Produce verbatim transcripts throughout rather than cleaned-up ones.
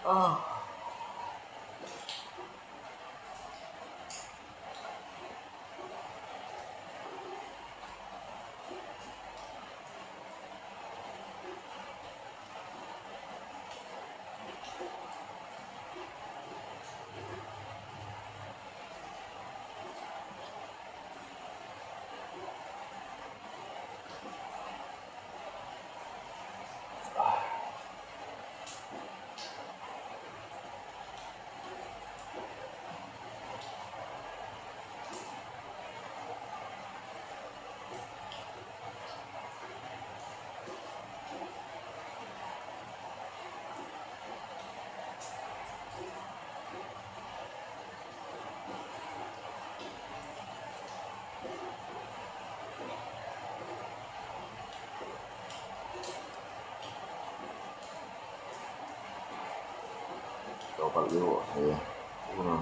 啊。Dapat liu, eh. Ano,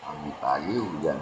ang tayo yan.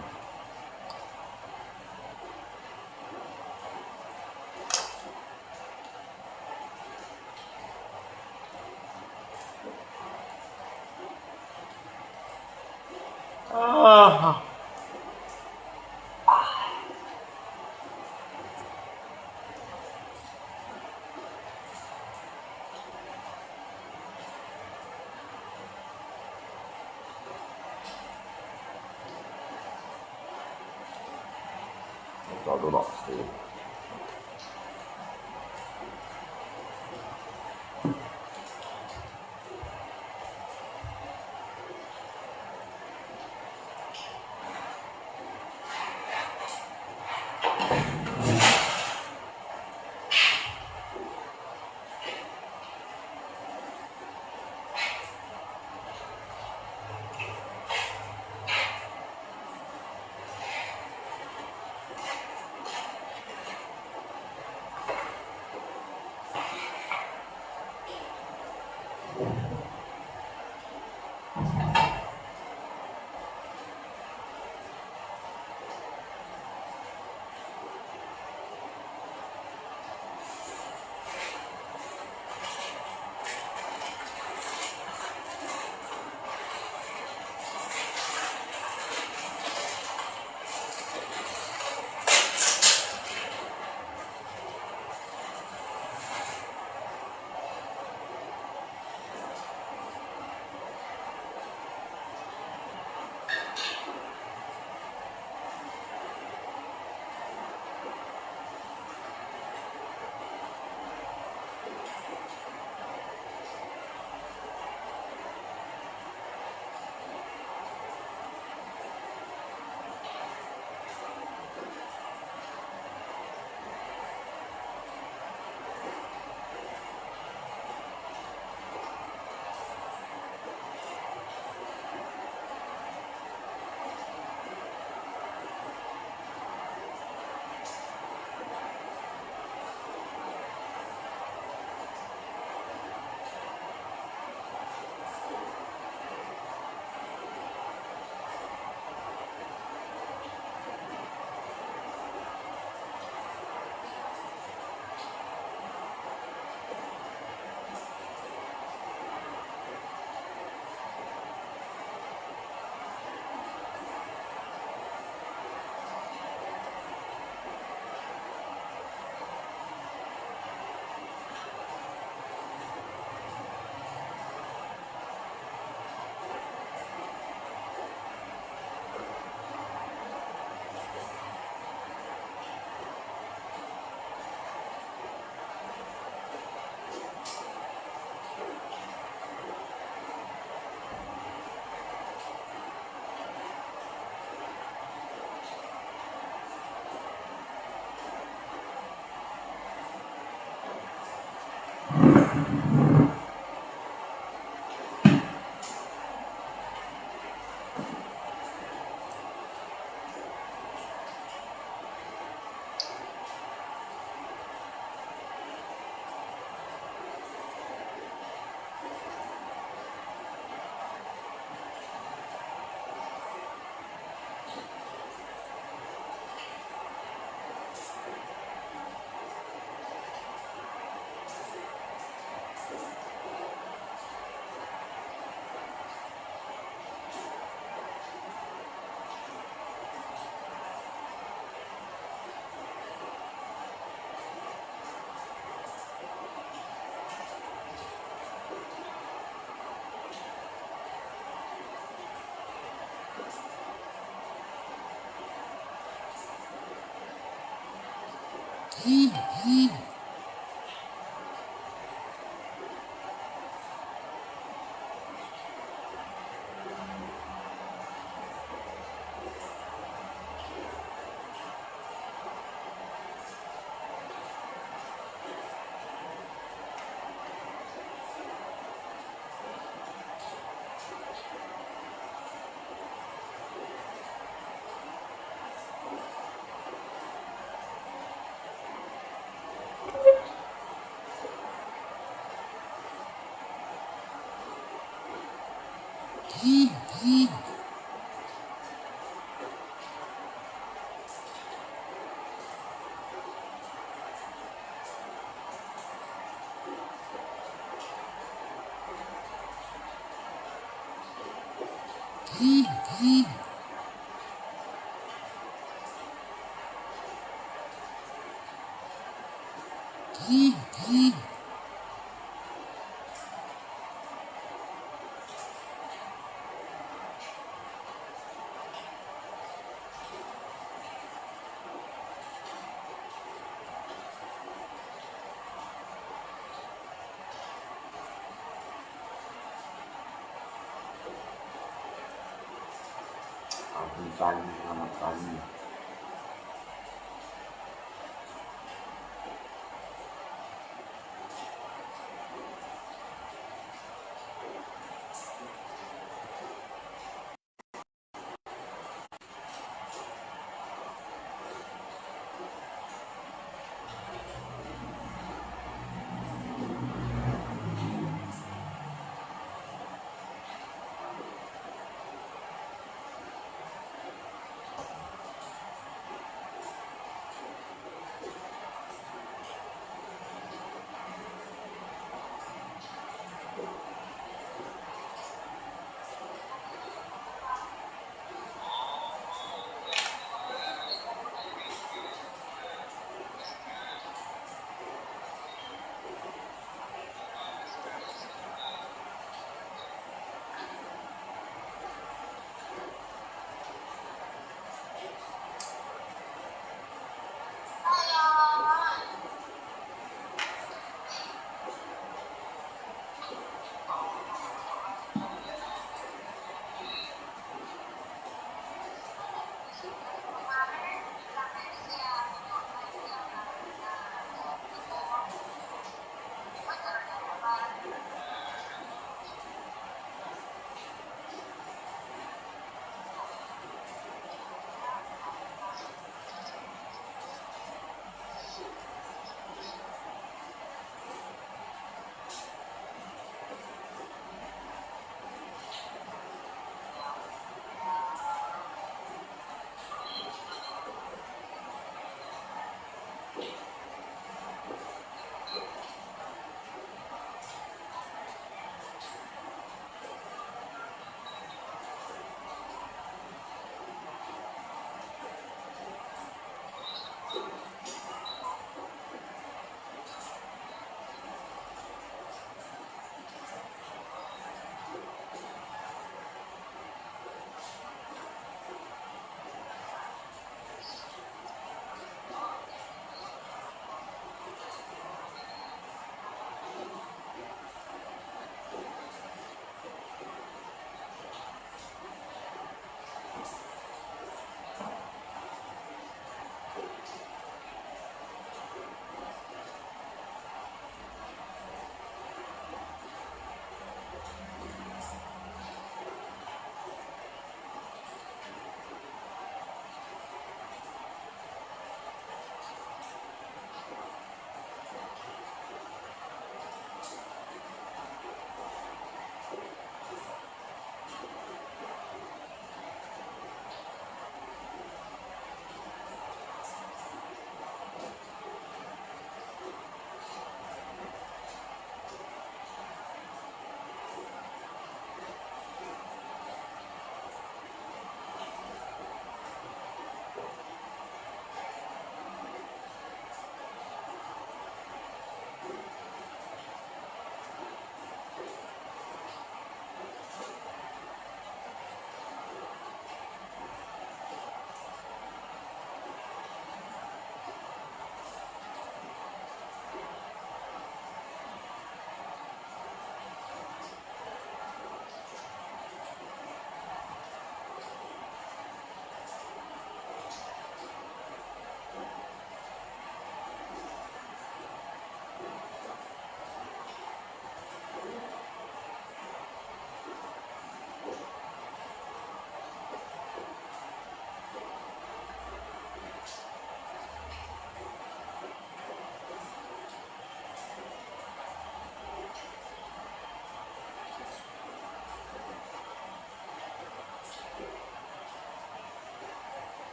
Aku tanya, anak tanya.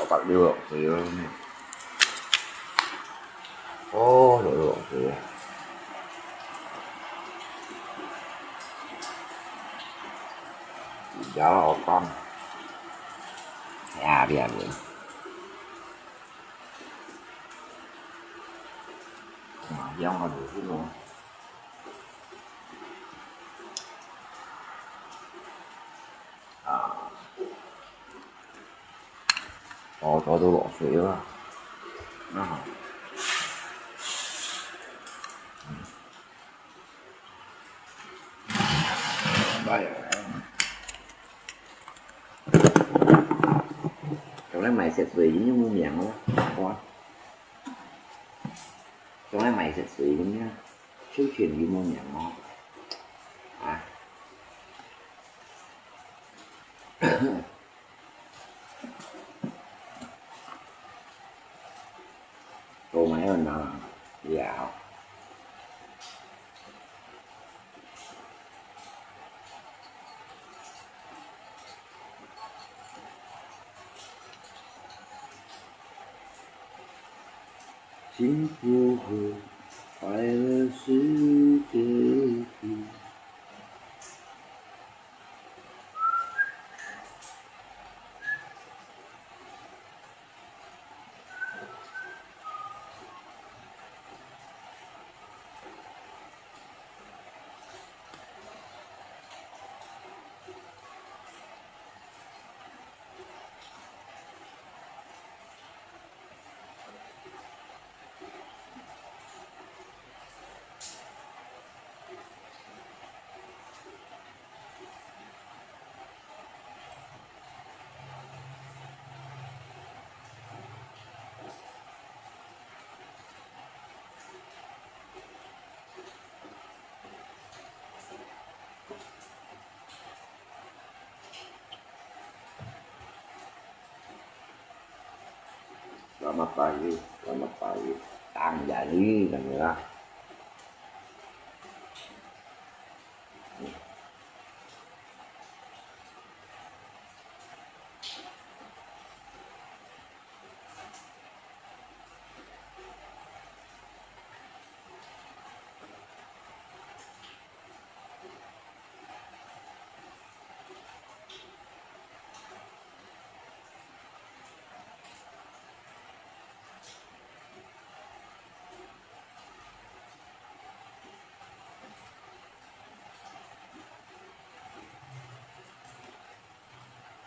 白溜落水咯。哦，落落水啊！而家好乾。哎呀，別別。啊，香啊，就係咯。啊。 哦，早都落水了。那好。嗯。哎呀。將來買雪水，你有無名哦？哇。將來買雪水，你啊，收錢有無名哦？啊？ 都沒有拿了。幸福和快樂是结局。 Selamat pagi, selamat pagi. Tang jadi, kan ya.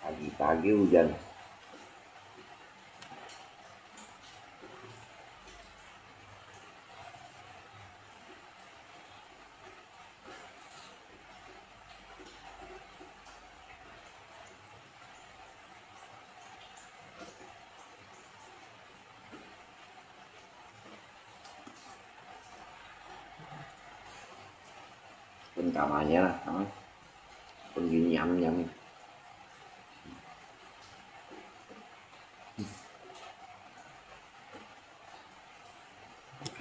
Pagi-pagi hujan. Pun kamanya lah, ha? Pun gini nyam-nyam.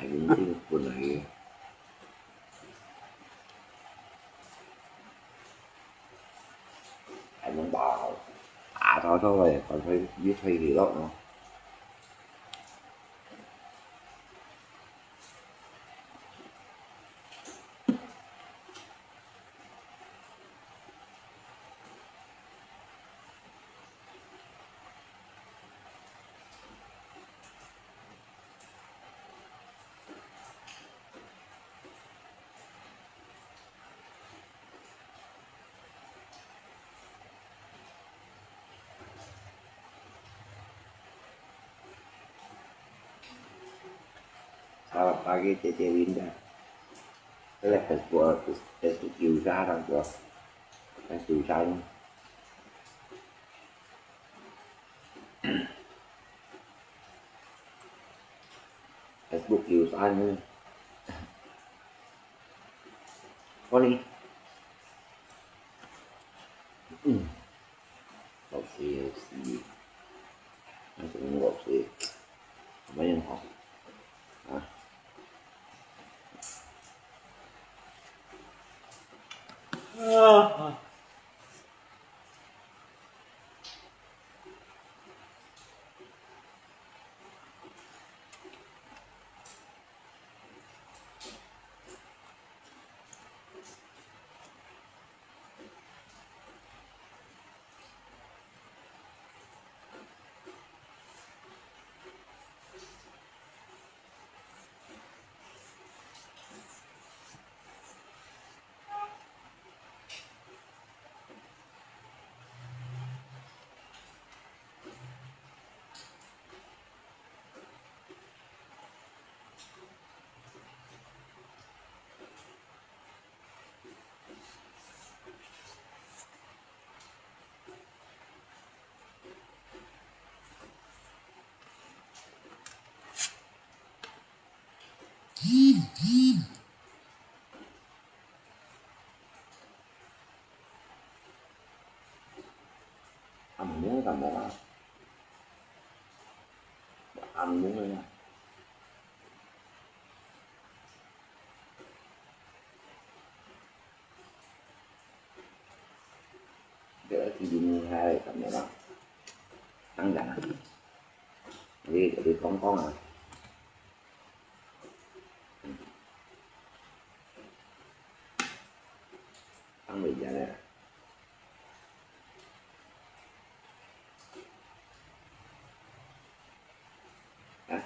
Ai, gini pun lagi. Ai, mong bao. À, thôi, thôi, thôi, thôi, thôi, thôi, thôi, thôi, thôi, thôi. Selamat pagi, Tete Linda. Saya Facebook, Facebook user lang ko. Facebook user ni. Facebook user ni. Ko ni. Hmm. Lọc水，lọc水。那怎麼淥水？怎麼樣好？啊？啊！啊，毋用感冒啊，啊，毋用个呀。这个天气还感冒啊，当然啊，你你讲讲啊。 放袂下咧。啊。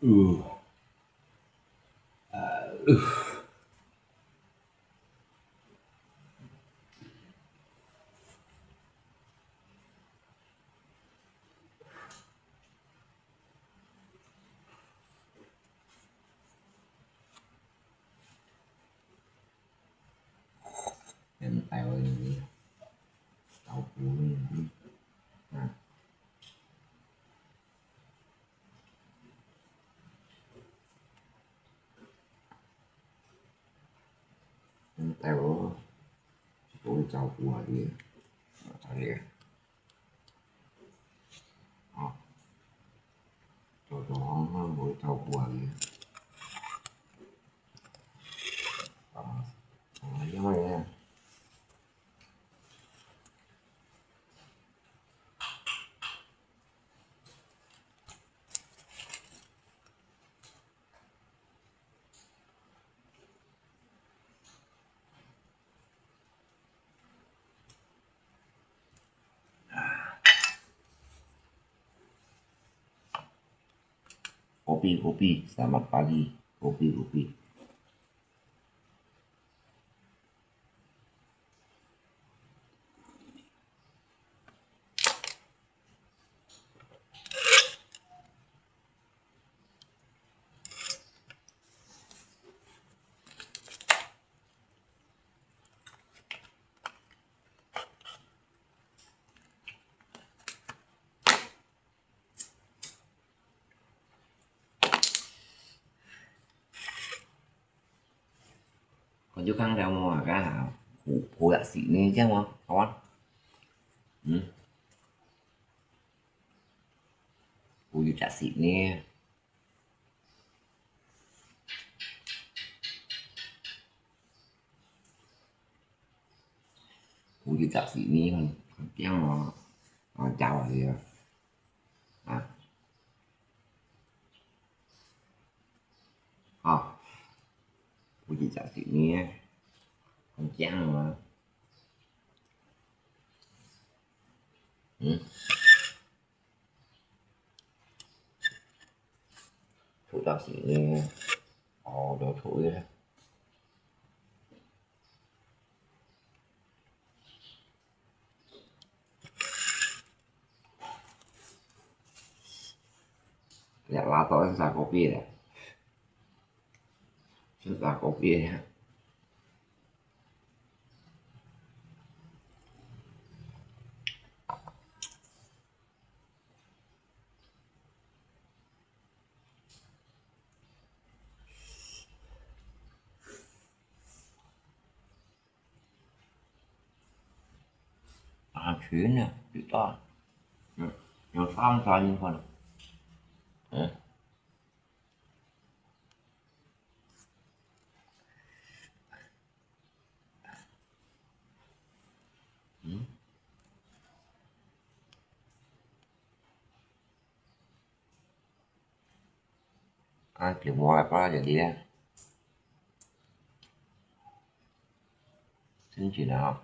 嗯，哎，我，我照顾啊，你，啊，你，啊，做做好，我照顾啊，你，啊，啊，因为呢， Kopi, kopi, selamat pagi. Kopi, kopi. 有看到無啊？該下，補，補一息呢，這樣無？好啊。嗯。補一息呢。補一息呢，這樣無？啊，搞啊，這個。啊。 啊，補一息呢，很香啊。嗯。補一息呢，哦，都補一下。 這拉倒，係啥个味咧？係啥个味咧？啊，全啊，知道。嗯，有三三一份。嗯。嗯。 啊，就無愛擺在這裡啊。真緊啊！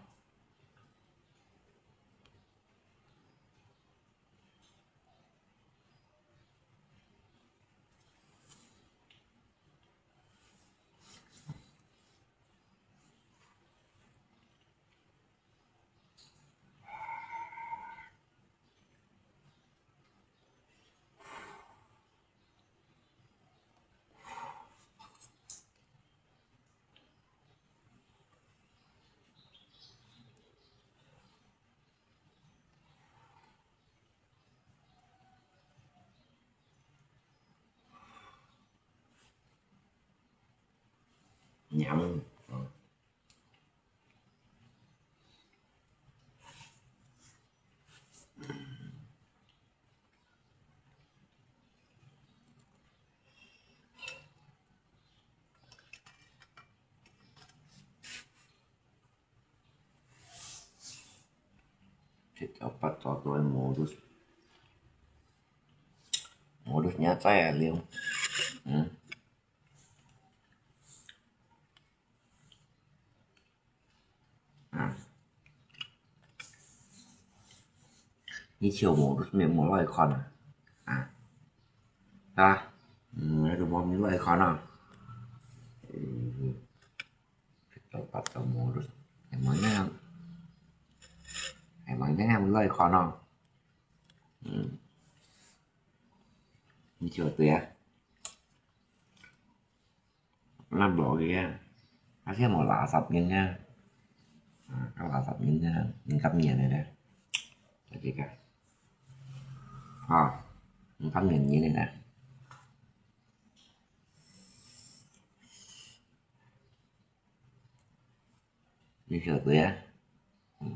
飲。七早八早都愛modus。Modus-nya在啊，了。嗯。 啊。你笑無，無落去看啊？啊？啊？嗯，你都無落去看啊？嗯，八到無，係無影，係無影落去看啊？嗯，你笑對啊？ 那無个啊，還係無垃圾人啊。啊，較垃圾人啊，毋甘願个咧。就這個。啊，毋甘願人个咧。你曉得啊？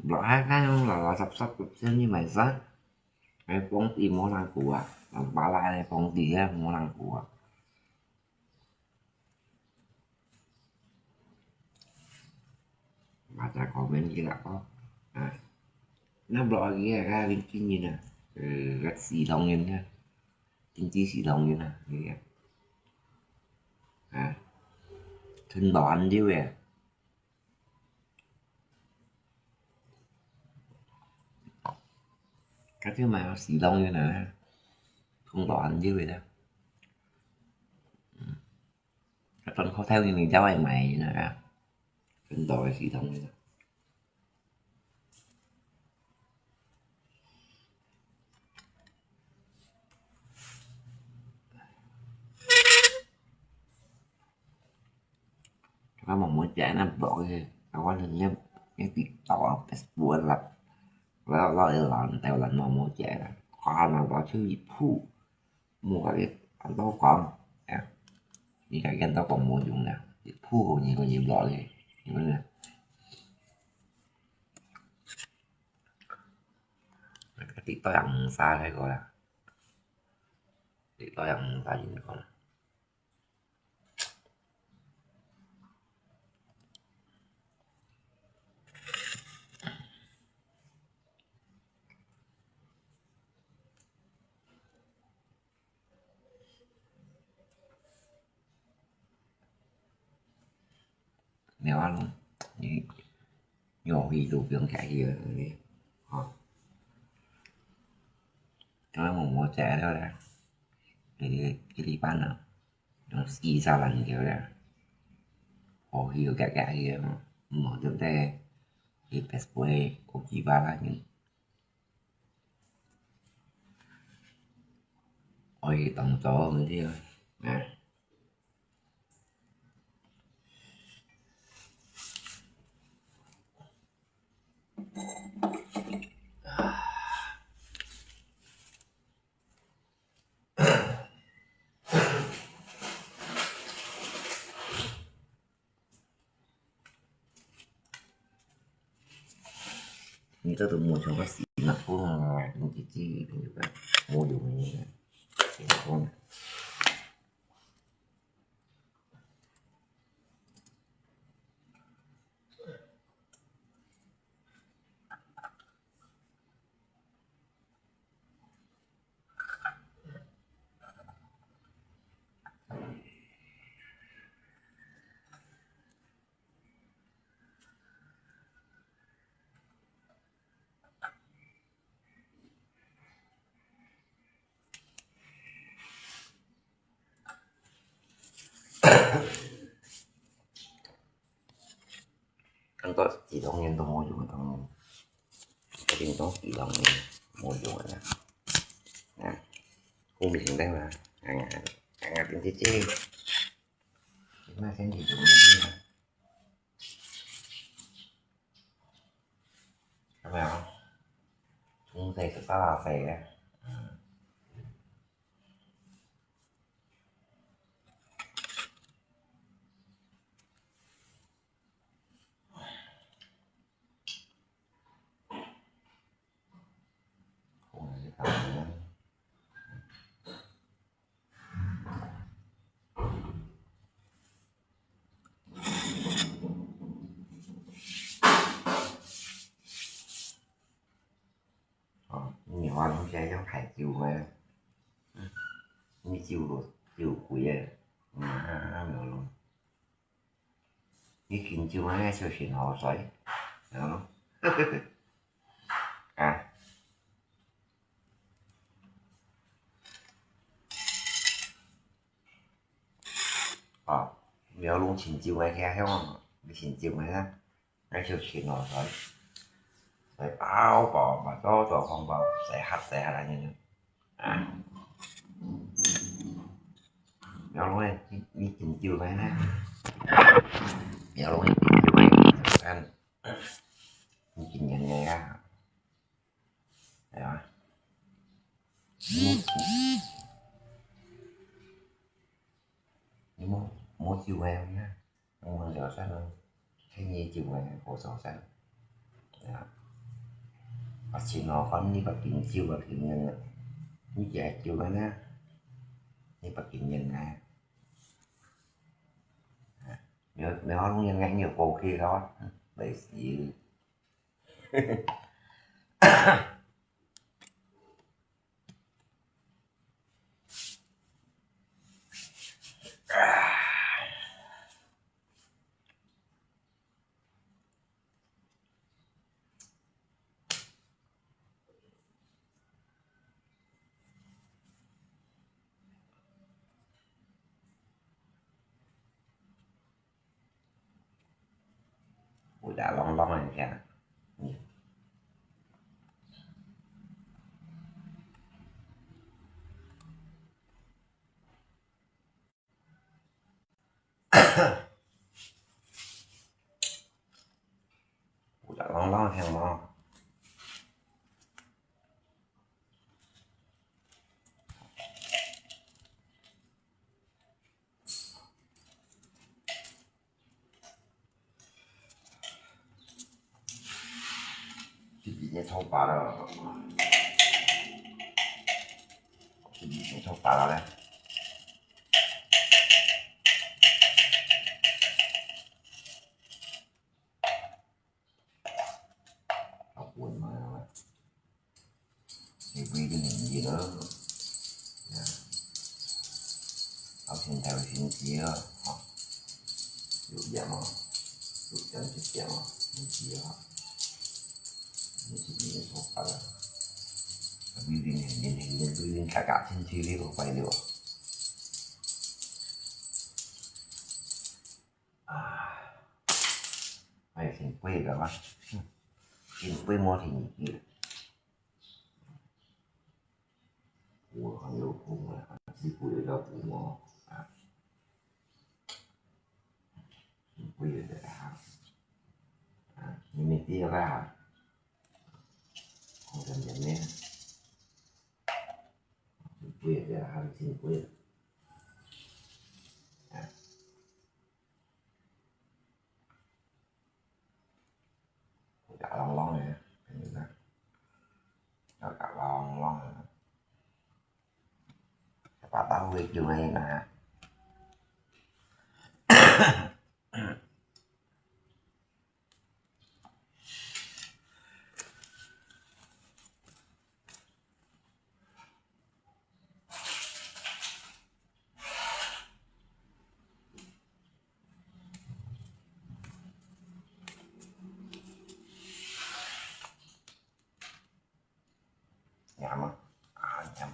落下該種垃垃圾圾，先去買啥？還放地無人顧啊，人巴拉个放地啊，無人顧啊。 Baca komen kita ko. Ah. Nah, blok lagi ya, kan, Linkin yun ah. Eh, kat Silong yun ah. Linkin Silong yun ah. Iya. Ah. Thun Loan diu ya. Kat diu mai Silong yun ah. Thun Loan diu ya. Hmm. Kat ton hotel ni ni jawai mai na ka. Kat ton hotel ni. Ka mong mo jai na blog he. Ka wan he nyam, nyam TikTok, Facebook lah. Lah, lah, lah, Thái Lan mong mo jai lah. Ka na ba chu yi pu. Mua cái ăn tao còn, ya. Những cái ăn tao còn mua dùng nè. Thì thu của những con gì lọ đi. 有个，這个都也毋使該个啦，這个也毋使用个啦。 無啊，你，你下去就毋使客氣了，係毋係？吼。今日無，無食了啦，今日，今日半啊，用四十萬條啦，下去就遽遽去啊，無就得去別位有幾百萬人。 愛當早毋對啊。啊。你這都無像个死人啊，你自己無用个，怎麼講？恁多幾多年都無用个東西，一定都幾多年無用个啦。啊，公平對吧？哎呀，哎呀，真是這，你看身體怎麼樣啊？有沒有？從細就打打細个，嗯。 哦，你話你這種太久个，你酒都，酒鬼个，嗯，啊，啊，無咯。 你敬酒恁樣就真好睡，嗯。啊。哦，你愛弄敬酒个遐樣，你敬酒个啊，恁樣就真好睡。睡飽飽，目珠做紅包，睡黑睡黑恁樣。 啊。無容易，你，你敬酒个呢？無容易敬酒个，看，你敬人个啊。對啊。你，你無，無酒个呢？ 我們聊天咯，天天酒个，好早晨。啊，啊，請我看你把敬酒啊，敬人啊，你這酒个呢？你把敬人啊？啊，你，你好容易眼有過去咯，類似。 有隻啷啷个聲。嗯。 有隻啷啷聲無？ 有你炒飽了，你炒飽了咧。炒滾嘛，你不一定很硬啊。啊，炒青菜有青椒啊，吼，有鹽啊，有鹽一點啊，青椒啊。 你是你所办啊。你你你你你你你你嘎嘎进去你都坏了啊！哎，挺贵的嘛，嗯，挺贵么挺贵的。我很有空啊，是不有叫补么啊？挺贵的啊，啊，你没必要啊。 紅點點咩？真貴啊，這下都真貴啊。啊，加啷啷个，跟你講，要加啷啷个，把刀给丟了一拿。 Nhắm à? À, nhắm.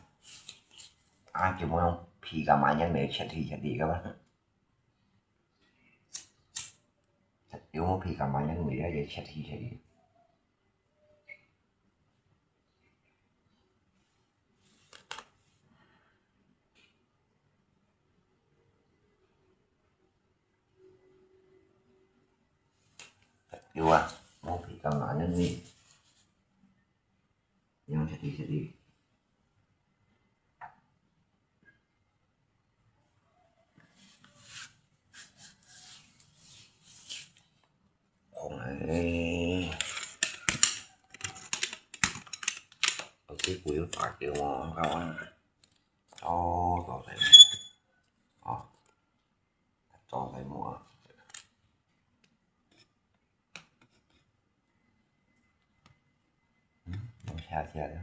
À, chỉ muốn phi cả mà nhắm để chết thì chết đi các bạn. Chết, chỉ muốn phi cả mà nhắm để chết thì chết đi. Dua, mau phi kam na nyan ni. Yang sedih-sedih. Khong ai. Có cái cú yếu tải kìa mà không sao á. Cho, cho thấy. Ờ. Cho thấy mua. Không sao, sao đó.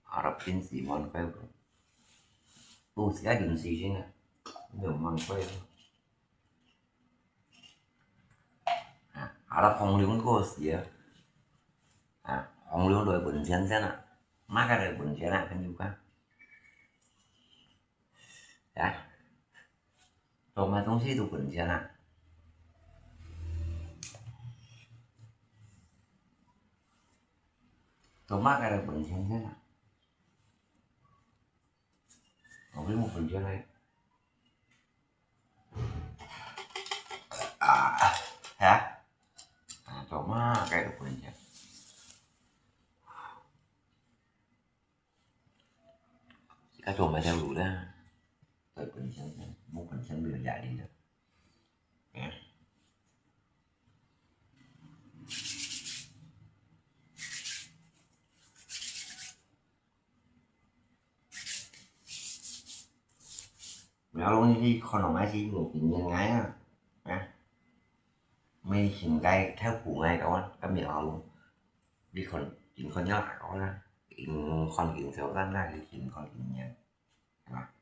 Arab pin si mon kai. Tu si ai dun si sing a. Nyo mon kai. À, Arab hong liu ko si a. À, hong liu loi bun sian sian a. Ma ka loi bun sian a, kan yu ka. Hả? Trộm mà tông si tụ quần chiến à? Trộm mà cái là quần chiến thế nào? Không biết một quần chiến này. À, hả? À, trộm mà cái là quần chiến. Các trộm mà theo đủ đó. Tại quần chiến, một quần chiến bây giờ dạy đi đó. Hả? Mèo lông đi con nòng ai chi ngủ kín miên ngai à. Hả? Mày xin gai theo phủ ngai đó, các mèo lông. Đi con, kín con nhớ lại đó là. Kín con kín theo gian là đi kín con kín miên. Hả?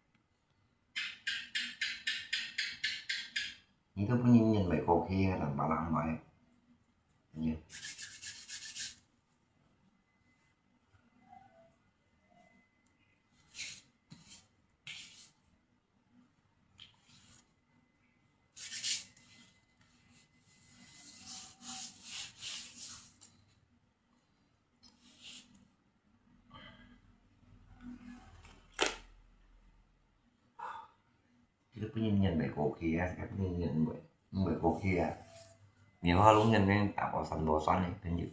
Ni tu pun nyin nyin bai ko khi ha tang ba lang bai. Ni. Kita pun nyin nyin bai ko khi ha, kita pun nyin nyin bai, bai ko khi ha. 棉花弄成个大包山包山个，真有。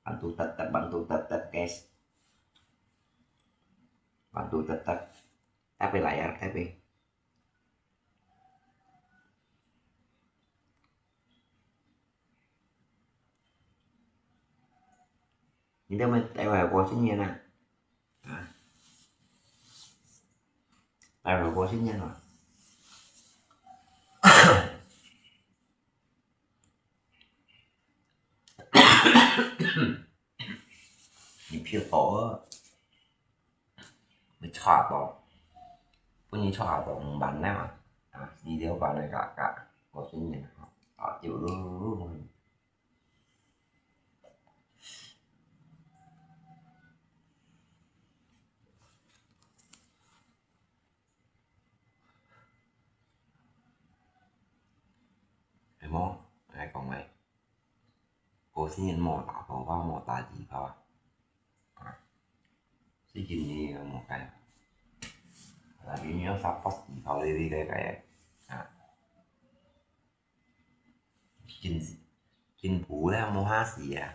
Bantu tetep, bantu tetep, guys. Bantu tetep. Tapi layar, tapi. 你怎么待会过新年啊？啊？待会过新年了？你鼻好啊？你差到，本来差到五万了嘛，啊，你就把那个，个，过新年了，啊，就 係無？𠊎講咧，過新年莫打炮啊，莫打紙炮啊。啊，最近你有無該？啊，你有啥發紙炮咧？你該个啊？ 真，真無咧，無下死啊！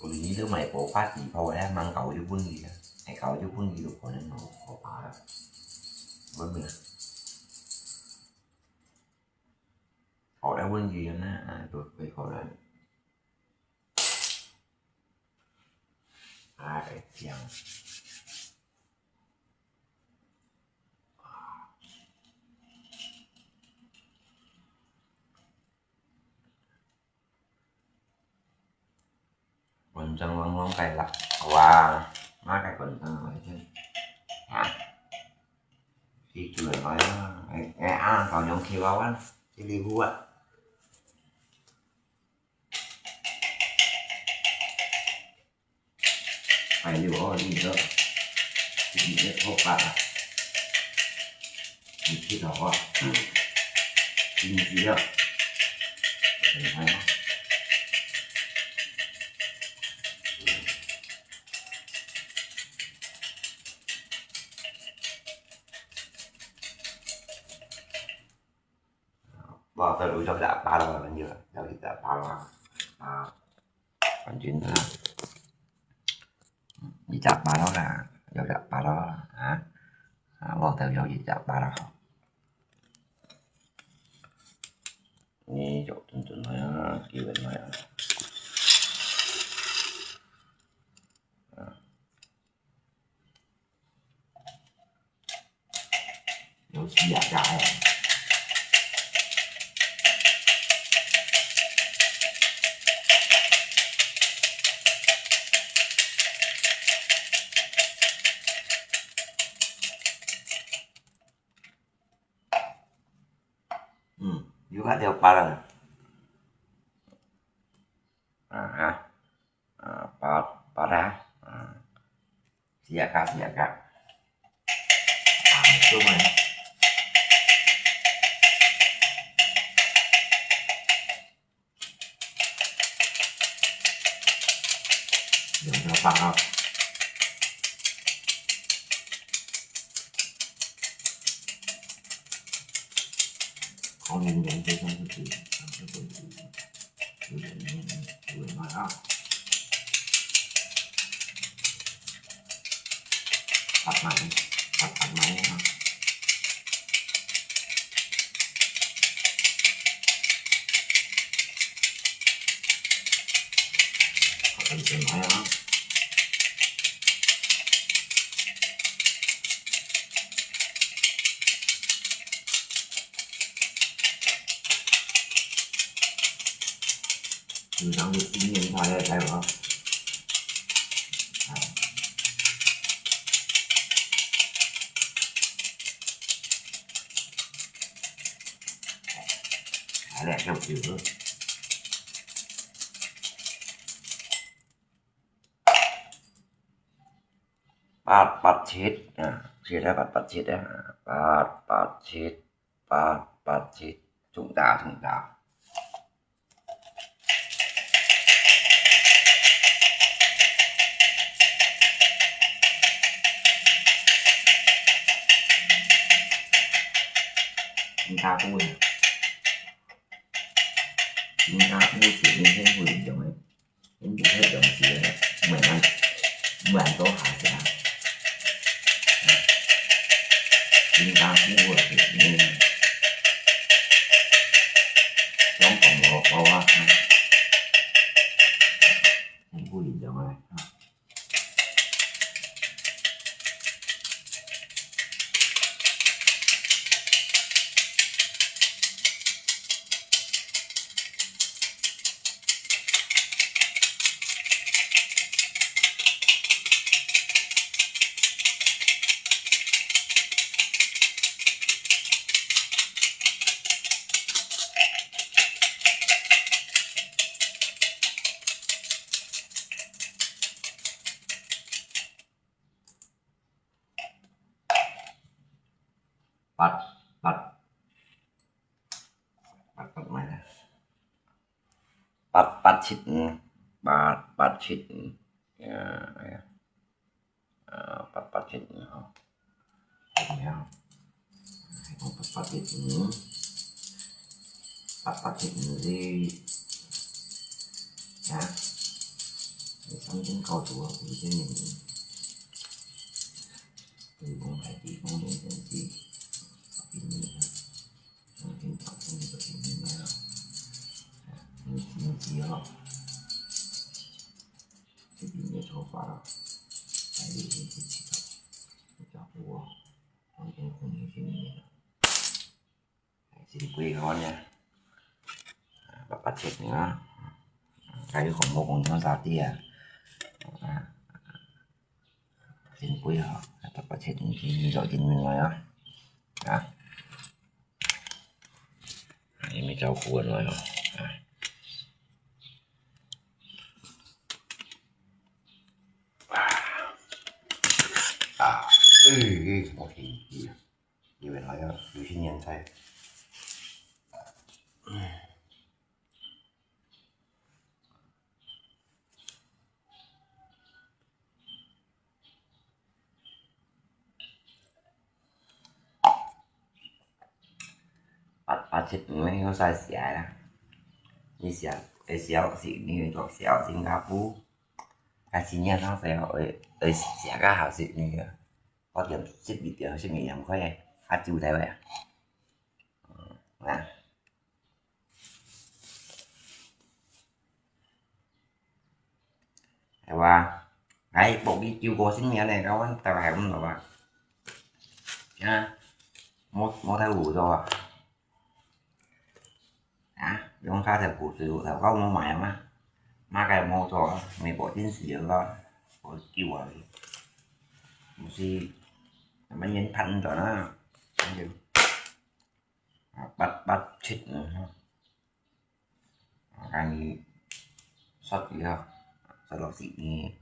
我你都買無發紙炮咧，吂搞就分佢啊，係搞就分佢就可能好，好打啦。明白啊？好咧，分佢啊，啊，都可以好咧。哎，這樣。 Kenceng lông-lông cái lak. Wah, má cái kenceng lông cái. Hah? Thì chuyện nói, à, cái, cái, à, có nhóm khi vào ăn, thì đi hú ạ. Phải liu ó, liu ó. Liu ó, hộp bạc à. Liu thịt hổ à. Liu thịt à. Phải hả? Bỏ tao lũ dọc dạo ba lô là bao nhiêu? Dọc dạo ba lô. À. Còn chín nữa. Đi chặt ba lô là, dọc dạo ba lô là, hả? À, bỏ tao dọc đi chặt ba lô. Nè, dọc tuần tuần thôi á, kiểu vậy thôi á. À. Yo siap dah, eh. Hmm, yo ada pala. Ah, ah. Ah, pa-, parah. Ah. Siap kak, siap kak. Ah, itu mah. Yang dapat. Kau yang yang tu kan tu. Bắt máy, bắt, bắt máy ha. Bắt máy ha. Bình thường được kinh nghiệm thôi, đây mà. Đấy, lẹ trong kiểu thôi. Bắt, bắt chết. À, chết đấy, bắt, bắt chết đấy. Bắt, bắt chết. Bắt, bắt chết. Chúng ta, chúng ta. 加布呢，新加坡是明顯不一樣个，因為佢用時个，毋係恁，毋係恁多下下。新加坡个係，嗯，香港个話，很不一樣个。 八八八八咩咧？八八七五，八八七五，呀呀，啊，八八七五吼，係啊，八八七五，八八七五係啊，你三千九度啊，五千零。 新貴个呢，八八七五啊，還有紅毛紅娘啥的啊，啊，新貴啊，八八七五，你就進來啊，啊，因為照顧人來哦，啊。 啊，哎，哎，我天，因為來个有些年代，八八七五个，我使寫啦。你寫，會寫悉尼，就寫新加坡。啊，新加坡寫，會，會寫較好悉尼啊。我點十二點，十二點開个，啊，就來个啊。嗯，啊。 係哇，哎，薄皮酒過新年呢，kawan，大家還毋落啊？啊，無，無太無做啊？啊，用他的股子，老高無買嘛？買个無做啊，美國電視有个，我救啊，毋係，咱們人看毋到啊，那就，啊，八八七五哈。 啊，該你刷佢啊，刷落悉尼，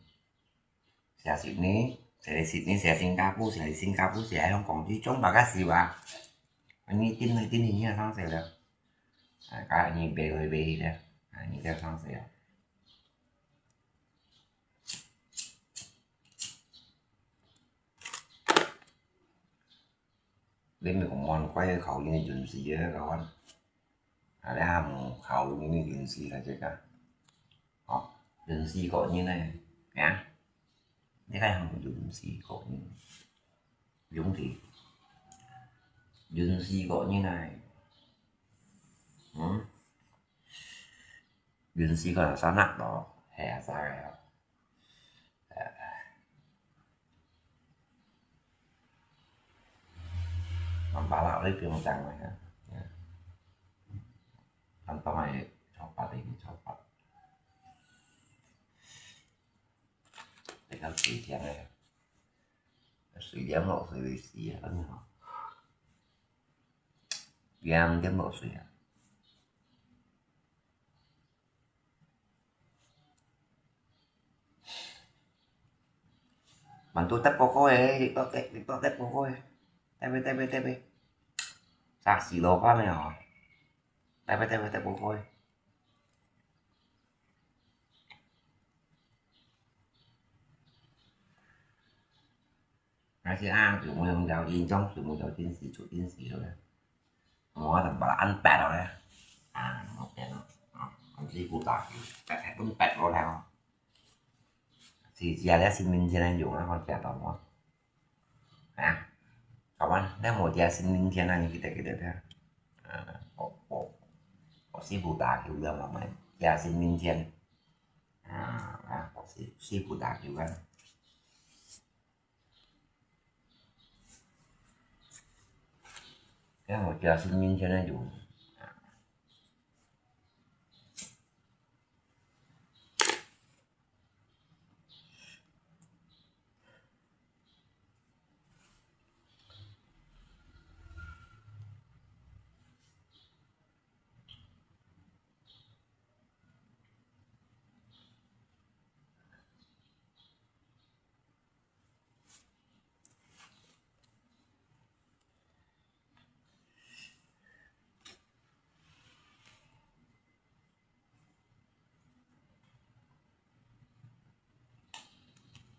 寫悉尼，寫悉尼，寫新加坡，寫新加坡，寫香港，你總把个事吧。你點來點去，你也上手了。啊，該你背來背去的，啊，你就上手了。 你毋好講，怪考你个運勢个，kawan。啊，你還無考你个運勢个這個。哦，運勢個人呢，啊？你看有運勢個人，兄弟，運勢個人呢？嗯？運勢個人生日咯，係啊，生日咯。 Nampak tak, boleh pion macam mana? Ya. Kantong aja, copot ini, copot. Tinggal 水點咧，水點落水會死啊，真係。點點落水啊！ Bantu tap pokok eh, TikTok tap, TikTok tap pokok eh. Tap eh, tap eh, tap eh. Saksi lo pa ni oh. Tap eh, tap eh, tap pokok eh. Nasi ah, cuma yang jauh incong, cuma jauh tin si, cu tin si lo ya. 我就把它按白了咧。啊，我天啊，啊，我自己不打球，白还不白了了。是，是啊，這身份證來用啊，我聽到無？啊，好吧，咱無這身份證啊，你記得記得的。啊，我我我是不打球的嘛，嘛，這身份證。啊啊，我是是不打球啊。 因為我家是面前那種。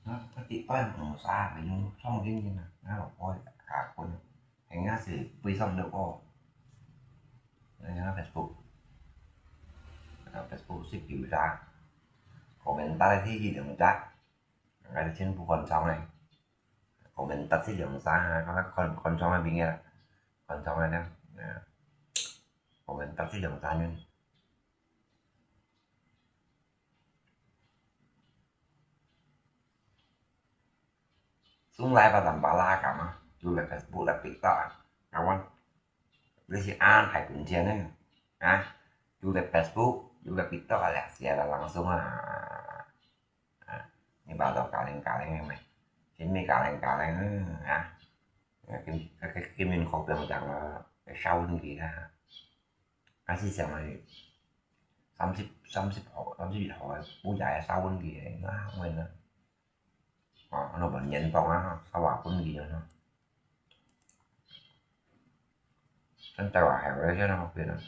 啊，佢跌翻紅沙，佢用創新性啊，啊，落去下滾，人家是背上的哦。人家Facebook，啊，Facebook是九隻，comment打的是一兩隻，人家是全部看上的。 comment打一兩三啊，看看看上个名啊，看上个呢，啊，comment打一兩三呢。Sung lai pa tamba la kama, tu le Facebook le TikTok ah, kawan. Ni si an hai kun chen ne, ah, tu le Facebook, tu le TikTok ah, sia la langsung ah. 啊，你把到家庭家庭个咩？先没家庭家庭啊，啊，今今今年好不用讲了，烧问题啊，还是想了三十三十号三十一号个，不也烧问题啊，我呢，啊，那么严重啊，烧瓦问题啊，真的啊，还有些那边啊。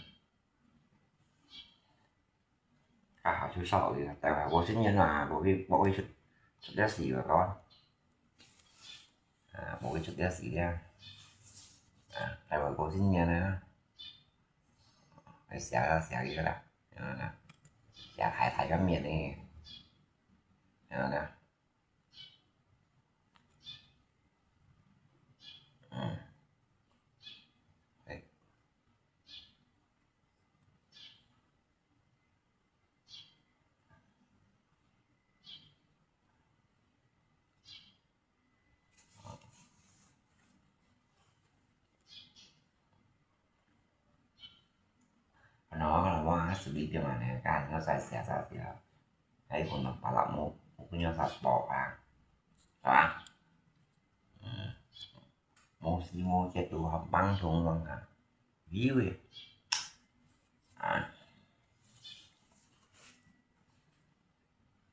啊，就少个，大概五十年啊，无去无去出出了事个讲，啊，无去出了事了，啊，大概五十年啊，还写了写个啦，啊，写太太个面呢，啊，嗯，哎。 Ano, ano mo, ah, sabi ko nga na, kan, no, sa siya, sa siya. Ay, kung nagpala mo, kung nyo sa po, ah. Diba? Hmm. Mo si mo siya to, habang sung lang, ha. View, eh. Ah.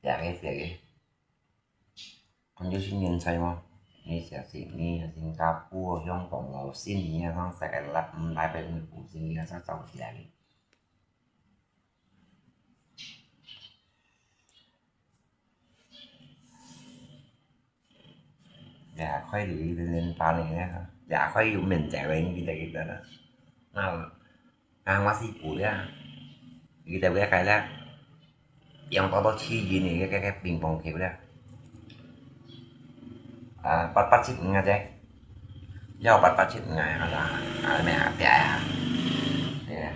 Siya, eh, siya, eh. 你有新年菜無？你食悉尼啊、新加坡啊、香港啊、悉尼啊，上世界六五禮拜五、五星期啊，上早起來哩。也可以連連打呢，也可以有面子个，你記得記得啦。那 啊，我是不了，佢就會改了，用到到七斤个个个乒乓球了。啊，八八七五啊，這，要八八七五啊，好啦，啊，咩啊，別啊，對啊，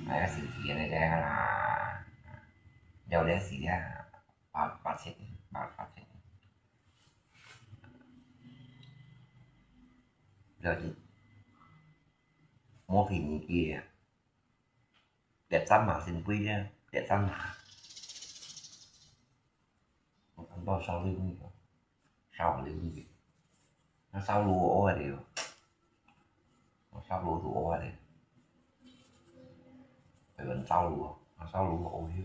啊，要死幾个个啦，要得死啊，八八七五，八八七五，要得，莫提你个。 跌三下先飛咧，跌三下。我感覺燒你个，燒你个，那燒爐我屙下了，我燒爐都屙下了，有人燒爐啊，那燒爐我屙去。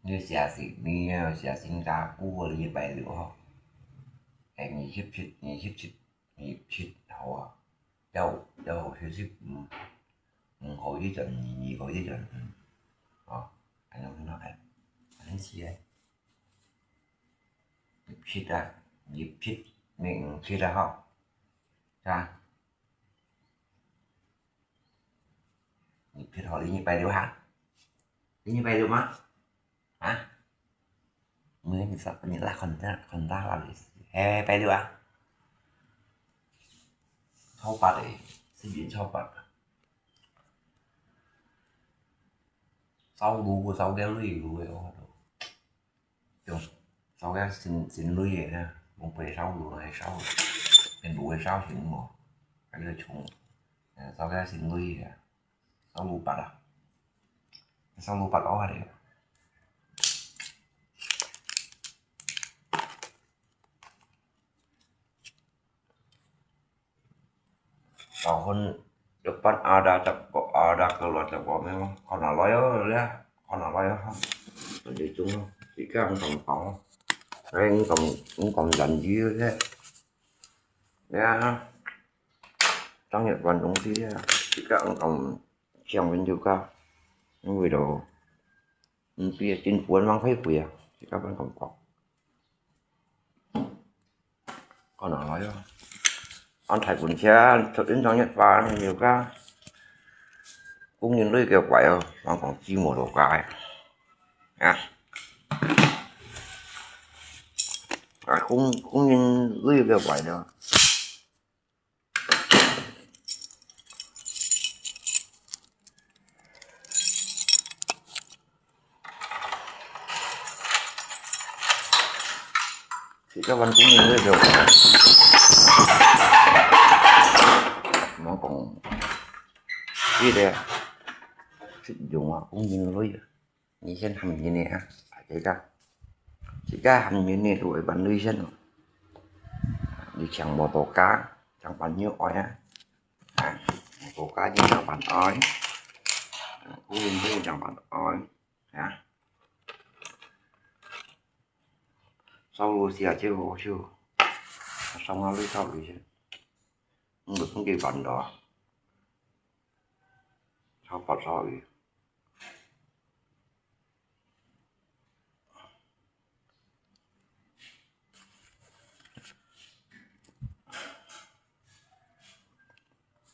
你寫悉尼啊，寫新加坡啊，禮拜六吼，係二十七，二十七，二十七號啊，了，了後休息，嗯，五號以前，二，二號以前，嗯。哦，恁樣很好，哎，恁樣子哎，入七啊，入七，嗯，七啊吼，是吧？入七吼，你拜六哈？你拜六嗎？啊？你你啥？你来看他，看他啦，哎，拜六啊？初八的，是年初八。燒爐，燒个爐个哦。 用燒个新，新爐个啊，用白燒爐來燒，變爐个燒型無？還有重，呃，燒个新爐个啊，燒爐八啊，燒爐八哦，還得。Tahun depan ada cakok, ada keluar cakok memang. Kau nak loyo ya, kau nak loyo ha. Jadi tu, jika engkau tahu, engkau, engkau janji ya. Ya, tang ya bukan dong si ya. Jika engkau siang pun juga, engkau itu, mesti ya tin puan mang kai pui ya. Jika pun engkau tahu. Kau nak loyo. Ăn thải cuốn xe, thật đến trong Nhật Bản, nhiều ca. Cũng nhìn lưới kêu quậy, bằng còn chi mùa đồ cái. À. À, cũng, cũng nhìn lưới kêu quậy đó. Thì các bạn cũng nhìn thấy được. Nó còn cái đây. Sử dụng à, cũng nhìn thấy. Nhi sen ham nyi ne a, a, jika. Jika ham nyi ne tu ai ban lui sen. Lui chang mô tô ka, chang ban nyu oi a. A, mô tô ka nyi chang ban oi. A, ku yin lui chang ban oi. A. Sau lu sia chiu ho chiu. Sau ngau lui sau lui sen. Ngu tung ki ban do. Sau pat sau yu.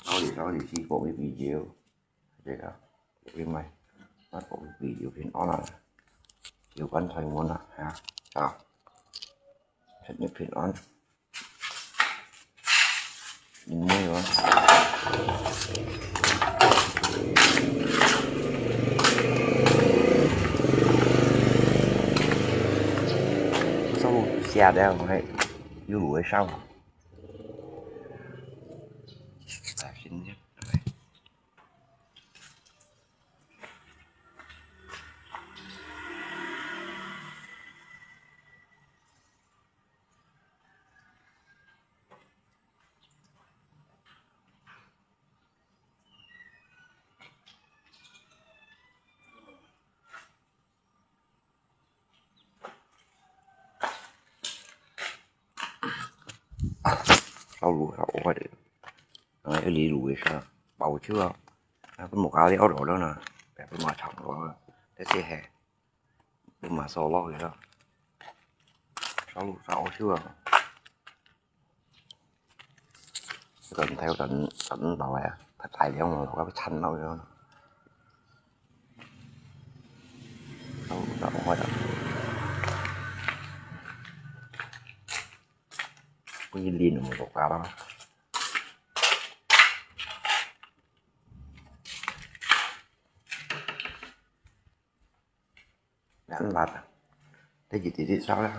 Sau đi, sau đi, si bộ cái video. Vậy đó. Cái mày. Bắt bộ cái video phiên on là. Chiều quán thoại muốn à. Ha. Sao? Thật nhất phiên on. Nhìn môi rồi. Sao xe đeo này. Yêu lũ hay sao? Tài chính nhất. Sau lu sau oi de. Ang ai li lu sa. Bau chua. Pun mo ka li au lo na. Pun ma chang lo. Te se he. Pun ma so lo ya. Sau lu sau oi chua. Tần theo tần, tần đầu à, phải tài liệu mà có cái thanh đâu nữa. Đâu, đâu, không phải đâu. Có gì đi nữa mà có cả đó. Ngắn lật. Thế gì thì đi sao đó.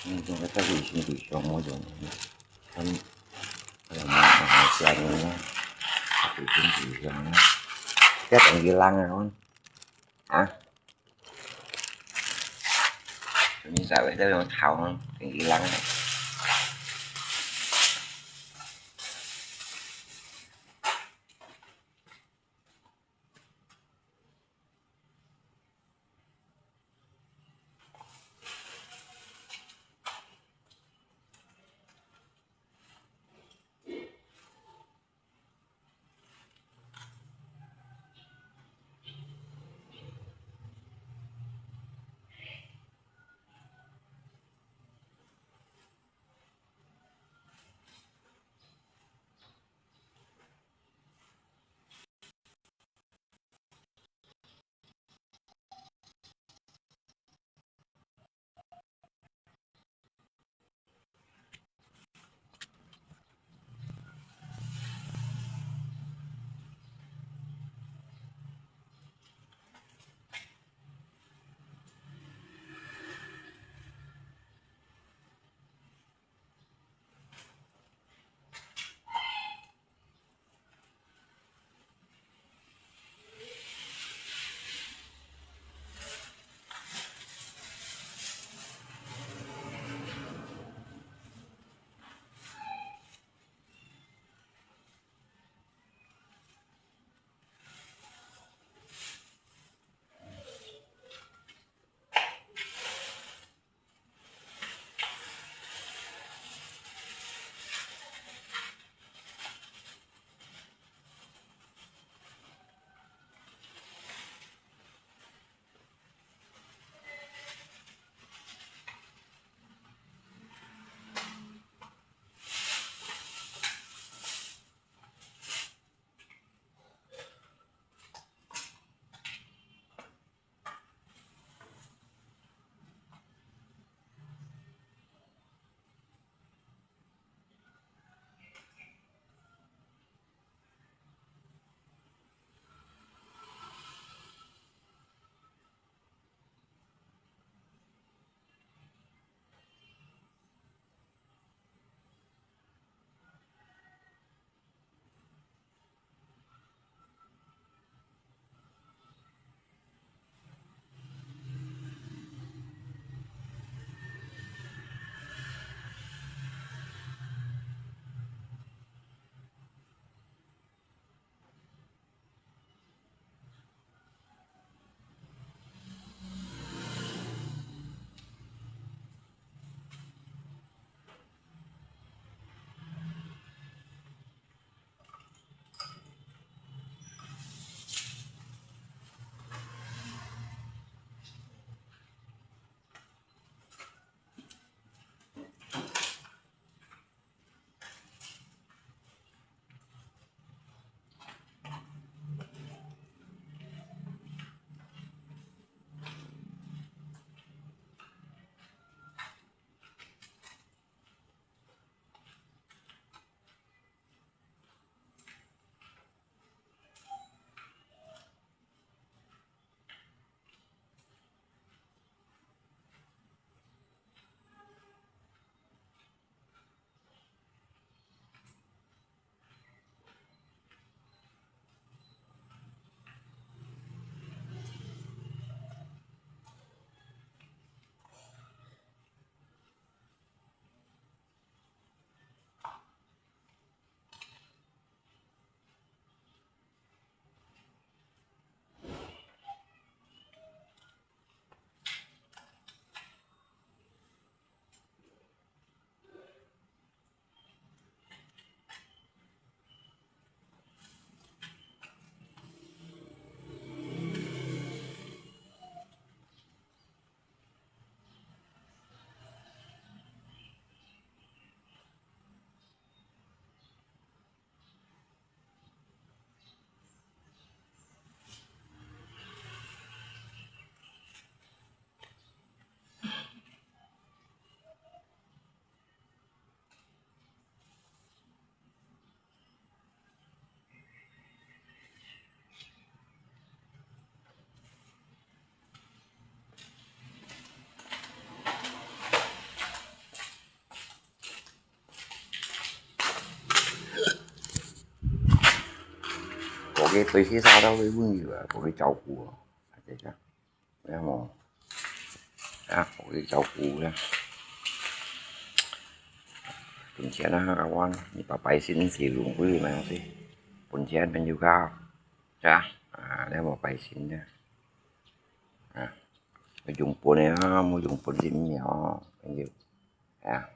Hm, chúng ta có vị sinh thủy sống môi trường. Ăn, ăn là món ăn là siang nữa. Vị sinh thủy sống nữa. Chắc ăn dưa lăng rồi không? Hả? Mình sao vậy? Chắc ăn thảo không? Ăn dưa lăng rồi. 佢對佢啥都會問佢啊，會照顧啊，這個，有無？啊，會照顧啊。本錢啊，kawan，你把百姓使用，會買東西，本錢朋友家，係啊，啊，你有無百姓啊？啊，用本个啊，無用本先有朋友，係啊。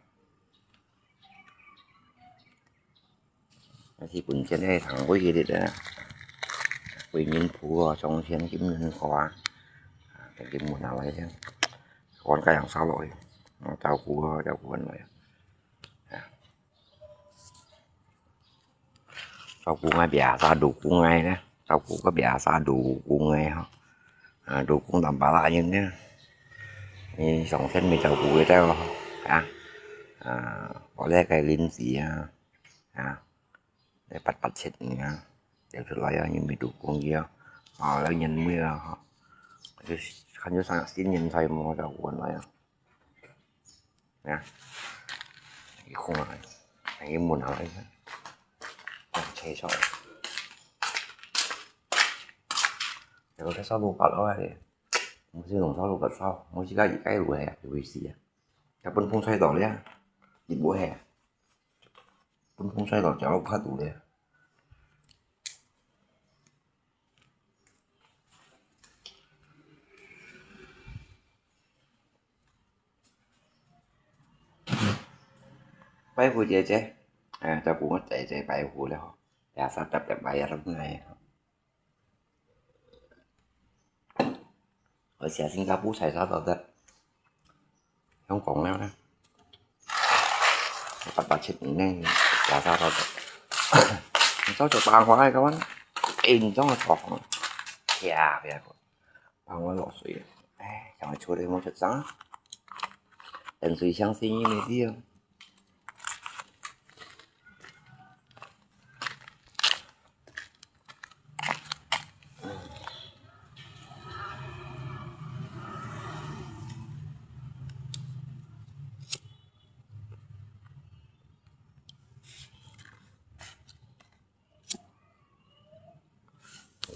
但是本身呢，通過一日啊，為人父啊，上天金人花啊，啊，等佢問下來先，看該樣啥落去，啊，照顧啊，照顧下來啊，啊，照顧𠊎biasa dukung𠊎呢，照顧个biasa dukung𠊎吼，啊，dukung tambah lain呢，你上天咪照顧佢兜咯，啊，啊，我這個鄰居啊。 啊，來八八七啊，走出來啊，你咪dukung佢啊，啊，來年尾啊，哈，就看有啥新年菜無就換來啊，啊，一空啊，一門啊，啊，切菜，有个燒滷白咯，哎，毋係用燒滷白燒，毋係自家一個滷个，有意思啊，要分風吹到了，你不會啊。 分風吹到，食到較肚咧。拜五姐姐，哎，照顧𠊎姐姐拜五了吼，也三十日拜一日來吼。 而且新加坡才找到的，香港了呢，八八七年呢，才找到的。你早就放我那个，哎，你这么讲，啪啪，放我落水，哎，想要出来没出账，等水相信你没地啊。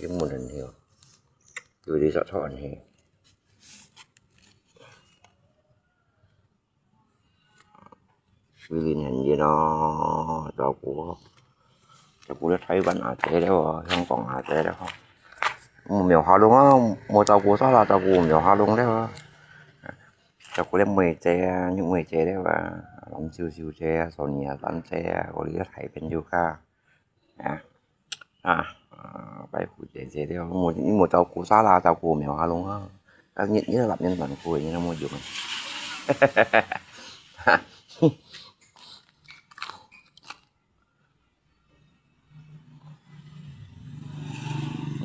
Yung mo rin hiyo. Yung di sa tawon hiyo. Wilin han yun, ah, 照顧，照顧了台灣阿姐了，香港阿姐了。無苗下龍啊，無照顧啥啦，照顧苗下龍了。照顧了妹姐啊，玉妹姐了啊，林秀秀姐啊，Sonia三姐啊，嗰啲大朋友家。 啊，啊，啊，拜五姐姐了，你無，你無照顧啥啦，照顧苗下龍啊。啊，你，你那邊蠻苦的，你那麼久。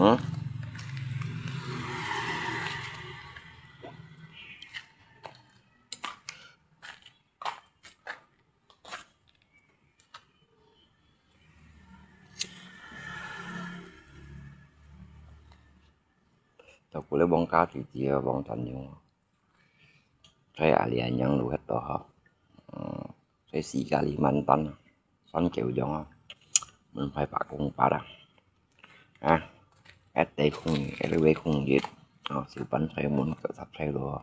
嗯？ Tau ku le bông cá tùy tìa bông than yung. Tui a lian yang lu het to ha. Tui si Kalimantan. Son kiu yung ha. Mun phai pa kung pa da. Ha. Et te kung, et le wei kung yit. Siu pan tui mun ke sap tui lu.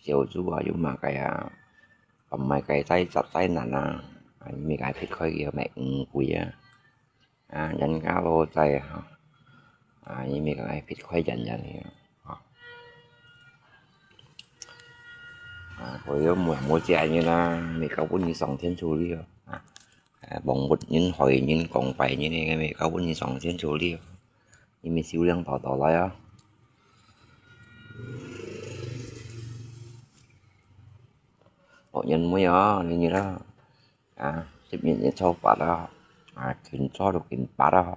Siu zu a yu ma kai a. Pam mai kai tai sap tai nan a. Mi kai phit khoi kia mai ng kui a. À, nhân cá lô chay hả? À, như mình cái phết khoai dần dần thì hả? À, hồi đó mua mua chay như là mình có bốn như sòng thiên su đi hả? À, bóng bút nhân hồi nhân công phải như này mình có bốn như sòng thiên su đi hả? Như mình siêu lương tỏ tỏ lại á. Bộ nhân mới á, như như đó. À, tiếp nhận những sâu phát đó. À, kín cho được kín phát đó.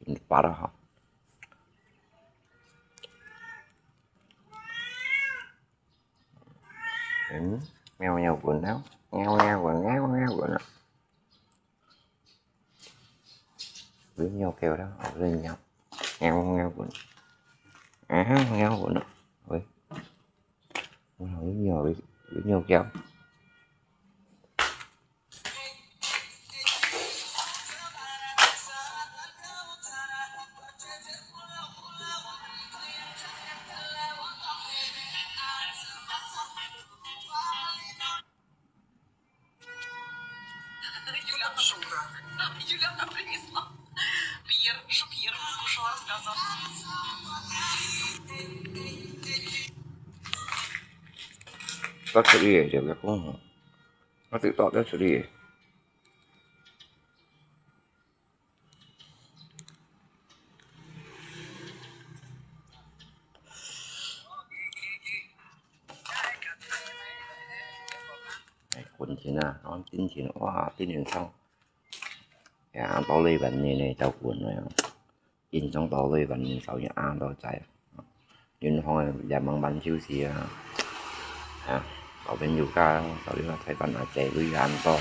Kín phát đó. Ừ. Mèo mèo của nó. Mèo mèo của nó, mèo mèo của nó. Với nhau kêu đó, ở với nhau. Mèo mèo của nó. À, mèo của nó. Ui. Với nhau, với nhau kêu. 倒出去个，就个讲吼，我直倒倒出去个。哎，滚钱啊，然后进钱，哇，进钱上，呀，到了一万年呢，就滚了呀。 银行到了万年少也安到在，银行也慢慢休息啊。啊，到朋友家，到你个台湾啊，借鐳安到，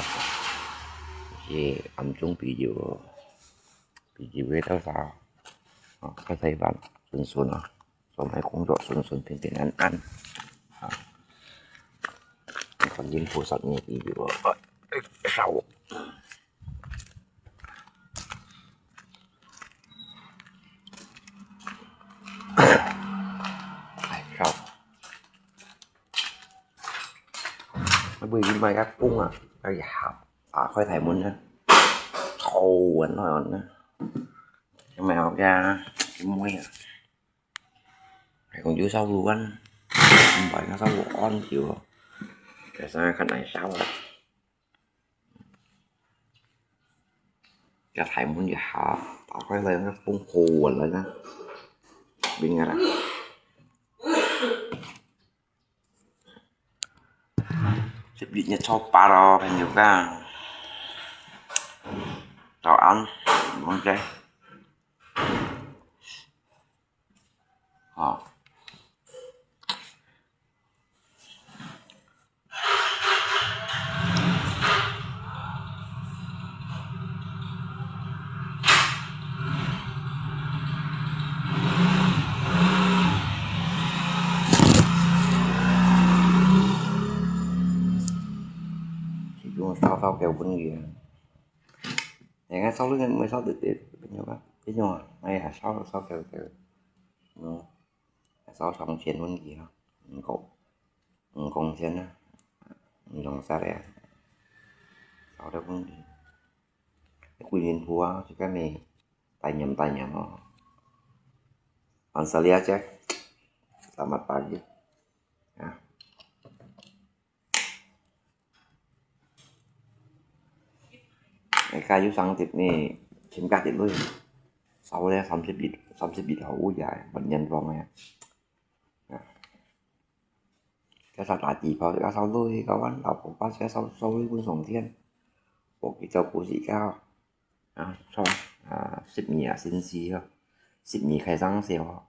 也暗中比较，比较个多少，啊，在台湾顺顺啊，做买工作顺顺平平安安啊。观音菩萨也比较，呃，少。 哎，烧。我買个公啊，哎呀，打開大門啊，臭啊，那那，有沒有呀？什麼呀？還講有燒爐啊，唔係，那燒爐安少，其實較難燒啊。 个大門一下，打開來，那風好運來啦，明啊啦。十一月初八咯，朋友啊，早安，同學。 吼。就燒燒个問題啊。 人家燒那個沒燒的，的，沒有吧？這種啊，哎呀，燒燒燒燒，嗯，燒上千分之啊，五公，五公斤啊，五公斤啊，燒到分，歸面糊啊，就跟你帶鹽帶鹽哦。Australia cek, selamat pagi. Ya. 哎，加油上集呢，添加滴鐳，燒了三十一，三十一毫烏呀，萬年光呀。啊，加上打地炮，加上鐳，加完老婆把加上燒鐳分上天，我给照顾自家。 啊，錯，啊，十二啊，先死哦，十二開生肖哦，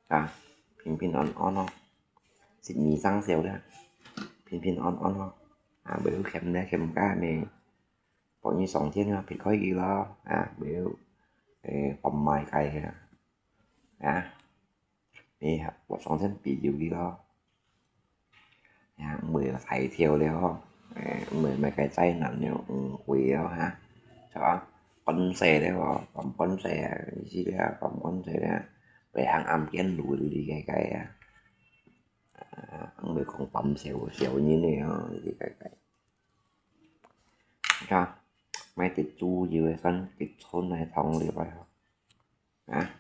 啊，平平安安哦，十二生肖了，平平安安哦，啊，袂有欠了欠家呢，幫你上天啊，避開佢咯，啊，袂有，誒，放埋佢啊，啊。 你啊，我上天庇佑你咯。呀，毋會大條了吼，誒，毋會麼个災難了，毋會哦哈。就講，關西了吼，關關西啊，意思了，關關西了，北韓暗間路裡个个啊。啊，毋會講關少少人了吼，這个个。你看，買滴豬油个算一寸來糖了吧吼。 啊。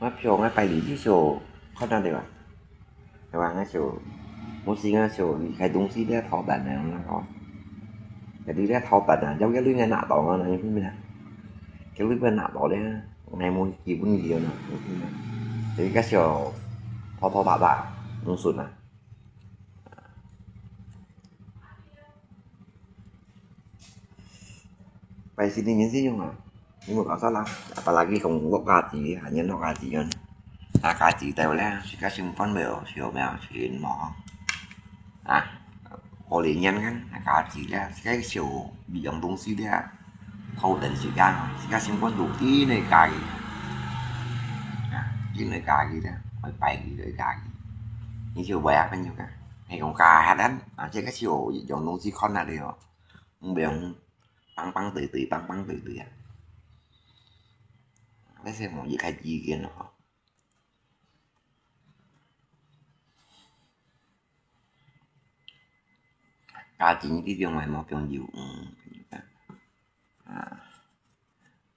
我票我排你去小看下對吧？對吧？我小，我是我小，你開東西咧偷懶呢，我講。Jadi咧偷懶啊，有一輪个拿到啊，你明白？一輪个拿到咧，我無基本理由呢，你明白？所以个小，偷偷打打，弄損啊。 Pai sini ngisi yung ah. Ini mo kasala. Apalagi kung lo kaji, hanya lo kaji yun. Ah, kaji tayo le, sika simpan mo, siyo mo, sin mo. Ah, kolinya kan, ah, kaji le, sika siyo, biyang dong si dia. Thâu tần si kan, sika simpan do kini kaji. Ah, kini kaji le, pai pai kini kaji. Ini siyo bayakan juga. Hay kung kahadan, ah, sika siyo, yung dong si kon na dia. Không biết không, băng băng tùy tùy, băng băng tùy tùy à. 該係無一個意見咯。加進去中間無放油，嗯，啊，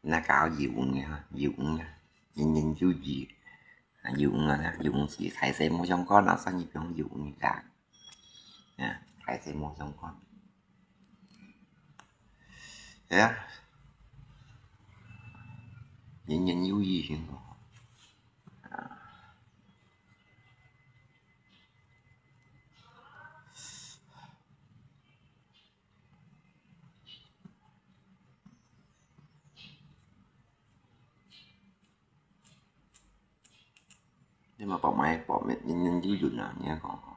那加油个哈，油个，人人有餘，啊，油个啦，油个係大細無相干，啊，所以放油个加，啊，大細無相干。 係啊，人人有餘。你嘛薄米薄面，人人有餘啊，你講吼。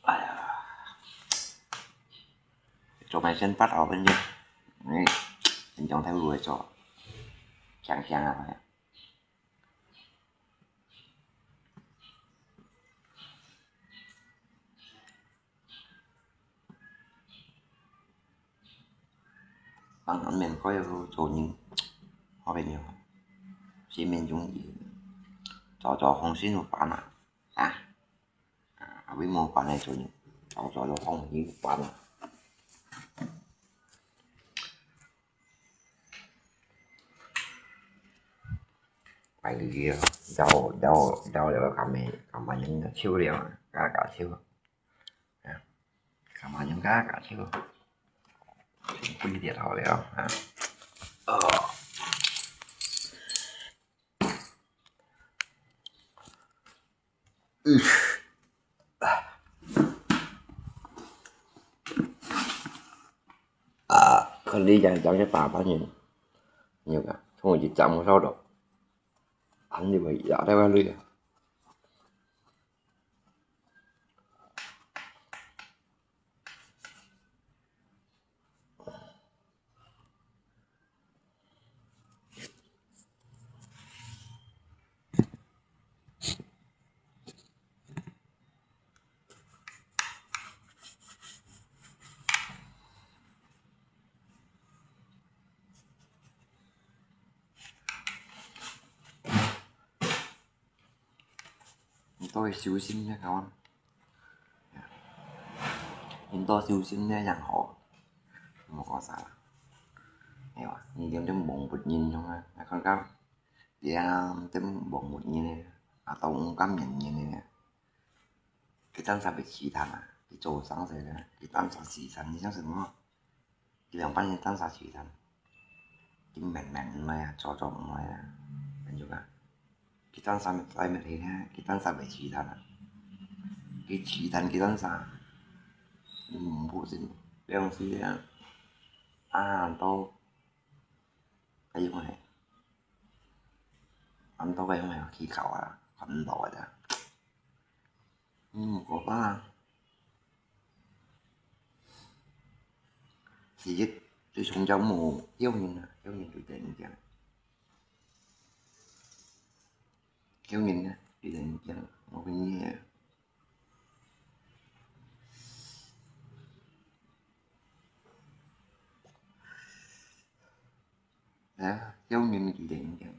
哎呀，做麼个先發好朋友？哎，先將頭路做，想想啊。 當然免費咯，做人，好朋友，生命中意，做做放心有伴啊，啊，啊，為無伴來做人，做做有放心有伴啊。哎呀，了了了了，今日今日人就笑了，嘎嘎笑。 啊，看嘛，用个个就分裂好了啊。哦。嗯。啊，看你讲讲个打扮人，你看，从一张我烧到，俺就会压在外头。 你多修心呢，好啊。你多修心呢，正好。莫講啥啦。係啊，你點點望別人樣啊，那看到點點望別人呢，啊，都毋敢面人呢。佢單單會試探啊，佢做生意呢，佢單單試探，你像什麼？ 佢兩班人單儕試探，佢明明毋係啊，做做毋係啊，跟住啊，佢單儕咪來咪去啊，佢單儕會試探啊，佢試探佢單儕，你毋好信，這樣子啊，啊，都，哎喲喂，恁多个用个氣口啊，看毋到个咋。 嗯，毋過吧，是一對宗教無，有人啊，有人對等講，有人啊，對等講，我跟你講，啊，有人對等講。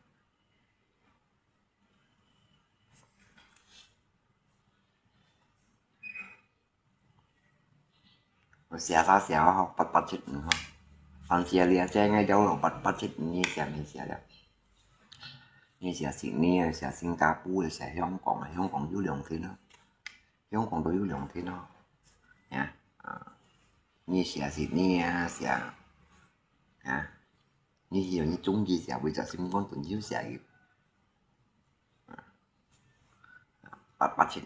我寫啥寫好，八八七五吼。但是啊，你啊，這个了咯，八八七五你寫沒寫了？你寫悉尼啊，寫新加坡啊，寫香港啊，香港有兩天啊，香港都有兩天啊，呀，啊，你寫悉尼啊，寫，啊，你有你中意寫，為咗新光東就寫一個。 八八千。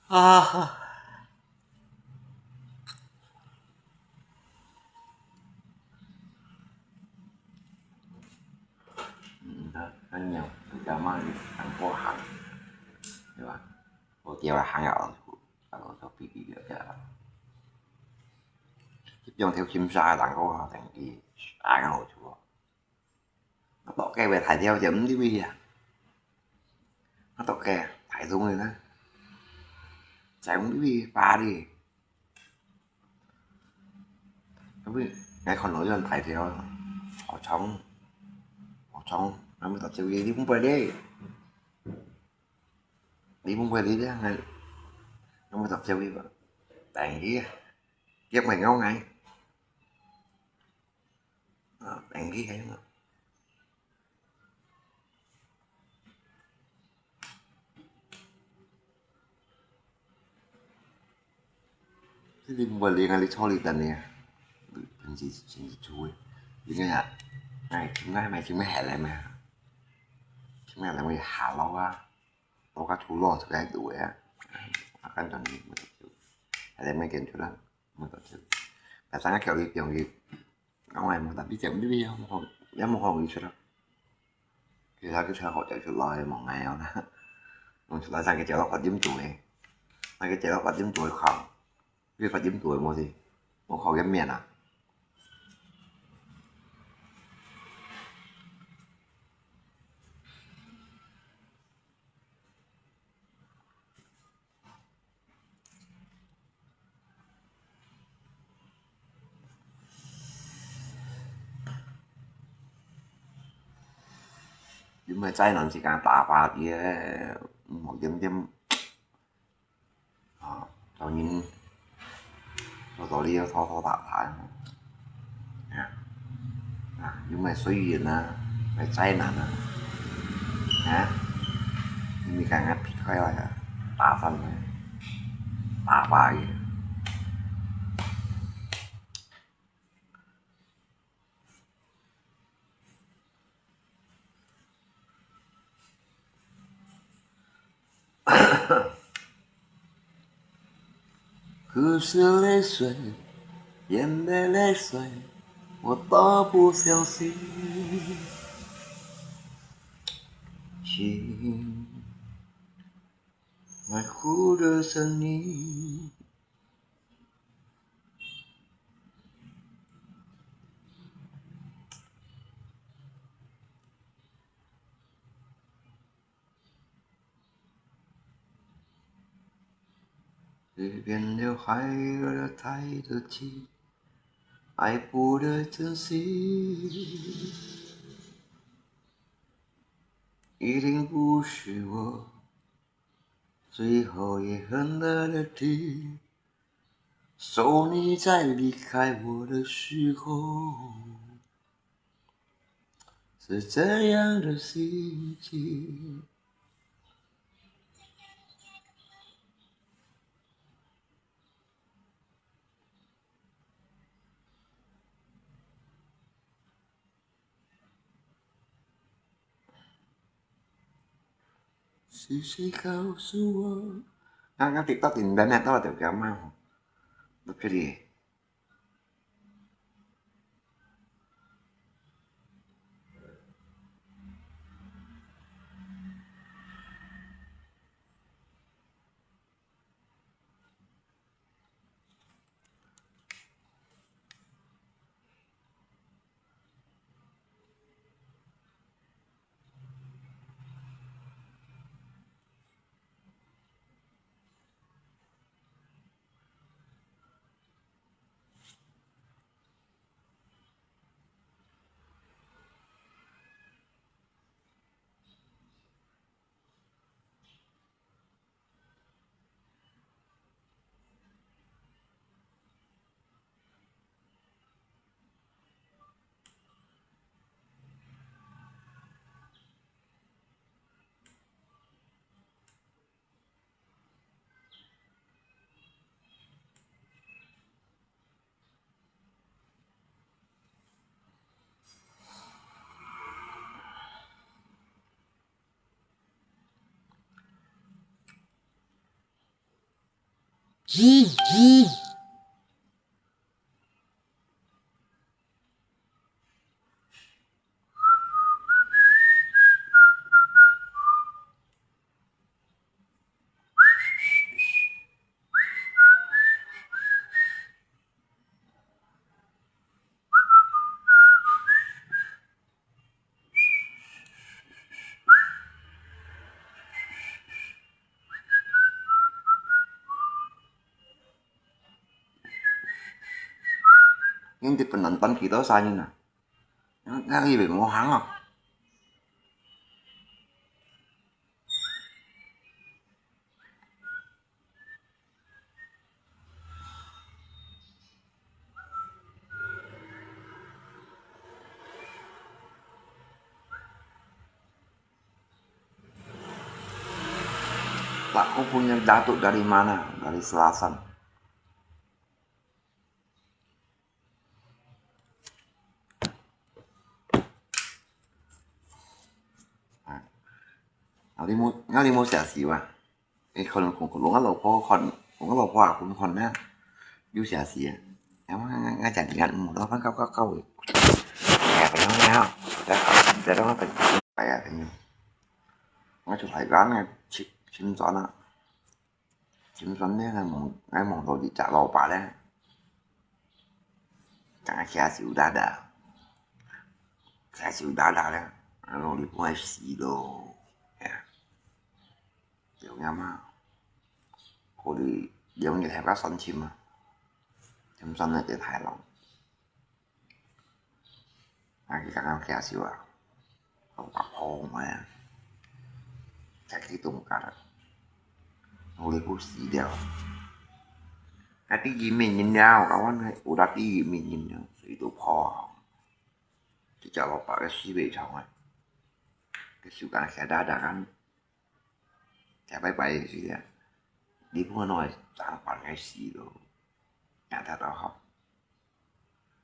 啊。嗯，他，他鳥，他媽的，很不好，對吧？ 我叫佢行入去，然後就嗶嗶叫叫。一兩條金沙个人，我同佢行入去。我到該位大條就毋知位啊。我到該，大眾个呢，在用這个巴黎。因為𠊎看到有人大條，好長，好長，𠊎毋知道這位你毋會咧，你毋會咧，𠊎，𠊎毋知道這位吧，等佢，佢毋會咬𠊎。 啊，等佢个嘛。這个無理啊，你坐你等呢，平時，平時做个，因為啊，哎，今日買，今日下來嘛，今日下來嘛，下落啊，落个出落出來做个啊，啊，簡單个，下來買件出來，買件出來，但係𠊎叫你中意。 講話無特別，這位也無好，也無好意思啦。其實佢才好就出來無愛哦啦。用出來上去接到八點多誒，那個接到八點多誒看，因為八點多誒無事，無考驗面啊。 因為災難時間打巴結，毋好點點，啊，當然，做道理要拖拖沓沓。啊，啊，因為水源啊，因為災難啊，啊，你咪剛剛避開來啊，打仗啊，打巴結。 可是泪水，眼泪泪水，我都不相信。请爱哭的声音。 随便流海了太多情，爱不得珍惜，一定不是我最后一恨的人。说你在离开我的时候， 是这样的心情。 是谁告诉我？剛剛TikTok你在那到底干嘛？不可以。恁日本人等幾多儕人啊？𠊎，𠊎以為無行哦。 Pak, ko punya Datuk dari mana? Dari Selasan. Ah, 你無，你無寫字啊？你可能講，講，我老婆看，我老婆也看看呢，有寫字啊。然後我，我，我講，你看，嗯，老闆搞搞搞的。哎呀，不要了，不要搞，不要搞，哎呀，哎呀。 𠊎就係講𠊎尋，尋轉啊，尋轉咧，𠊎望，𠊎望到一隻老伯咧，正下手打打，下手打打咧，然後你不會死咯，哎呀，就恁樣嘛，可能兩日後較算尋啊，尋轉咧就大咯。 啊，佢剛剛下手啊，好大泡咩？在佢中間啊，我都不死掉。啊，第一名人了，我講有啦，第一名人了，水都泡啊。這隻老伯个四百長啊，佢手間下打打看，下拜拜个時間，你不能弄來打板个死咯，也打到好。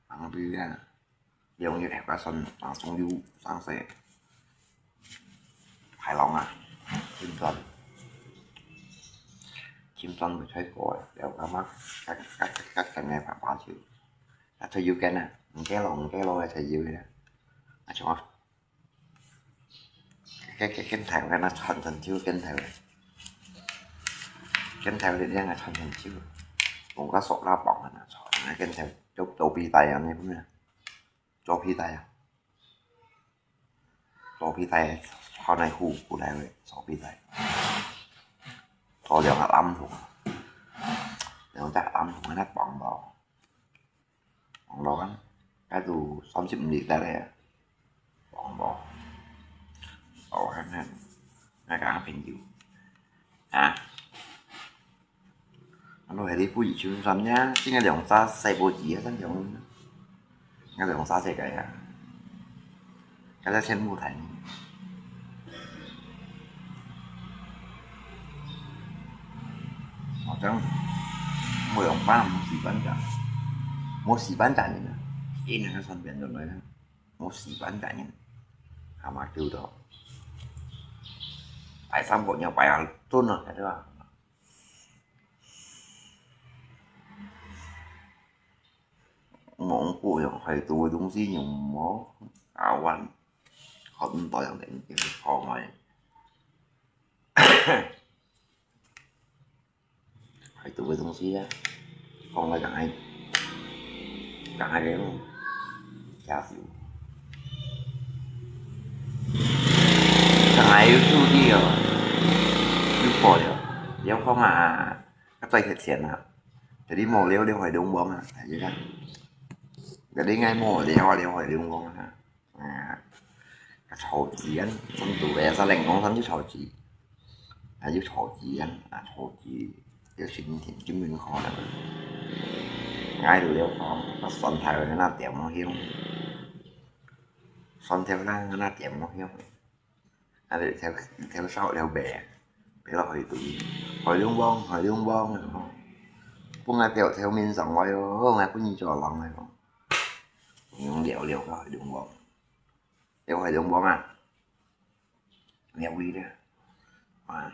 啊，比如啊，兩日後个算，啊，終於上市。大浪啊，尋轉，尋轉會出貨啊，了，感覺，感，感，感，感覺爸爸就，啊，退休緊啊，毋驚咯，毋驚咯，退休个啦。啊，像我 跟，跟，跟頭个那傳傳手，跟頭个，跟頭个兩个傳傳手，用个塑料布啊，那傳，那跟頭做，做皮帶啊，你不是？做皮帶啊，做皮帶，穿來褲，褲來个，做皮帶，做兩个籃筒，兩个籃筒那綁到。 網路啊，該都三十五日得咧，網路。哦，看看，那個朋友，啊，啊，你係你不以求算呀，這個兩三世無止啊，真樣，那兩三世个呀。 該隻全部大人。好像無兩百，無四百隻，無四百隻人啊，一兩個算變咗來啦，無四百隻人，還嘛救到。排三個人排啊，蹲啊，係吧？ 網路上，海島个東西又無，啊，阮看毋到樣个，泡沫。海島个東西啊，講來講去，講來講去，也是有。講來有手機哦，有貨了，了看啊，較再貼錢啊。 這裡無了，了海龍王啊，係啊。這裡愛無了啊，了海龍王啊。啊，炒雞啊，真多个，三零公三就炒雞。啊，有炒雞啊，啊，炒雞，有新鮮金銀殼啦。𠊎就了講，啊，蒜頭那點無香，蒜頭那，那點無香。 啊，就條，條燒條白，白落去對，海龍王，海龍王，吼。本來掉條面上來哦，𠊎本意做人來講，用了了个海龍王，了海龍王啊，了位了，啊，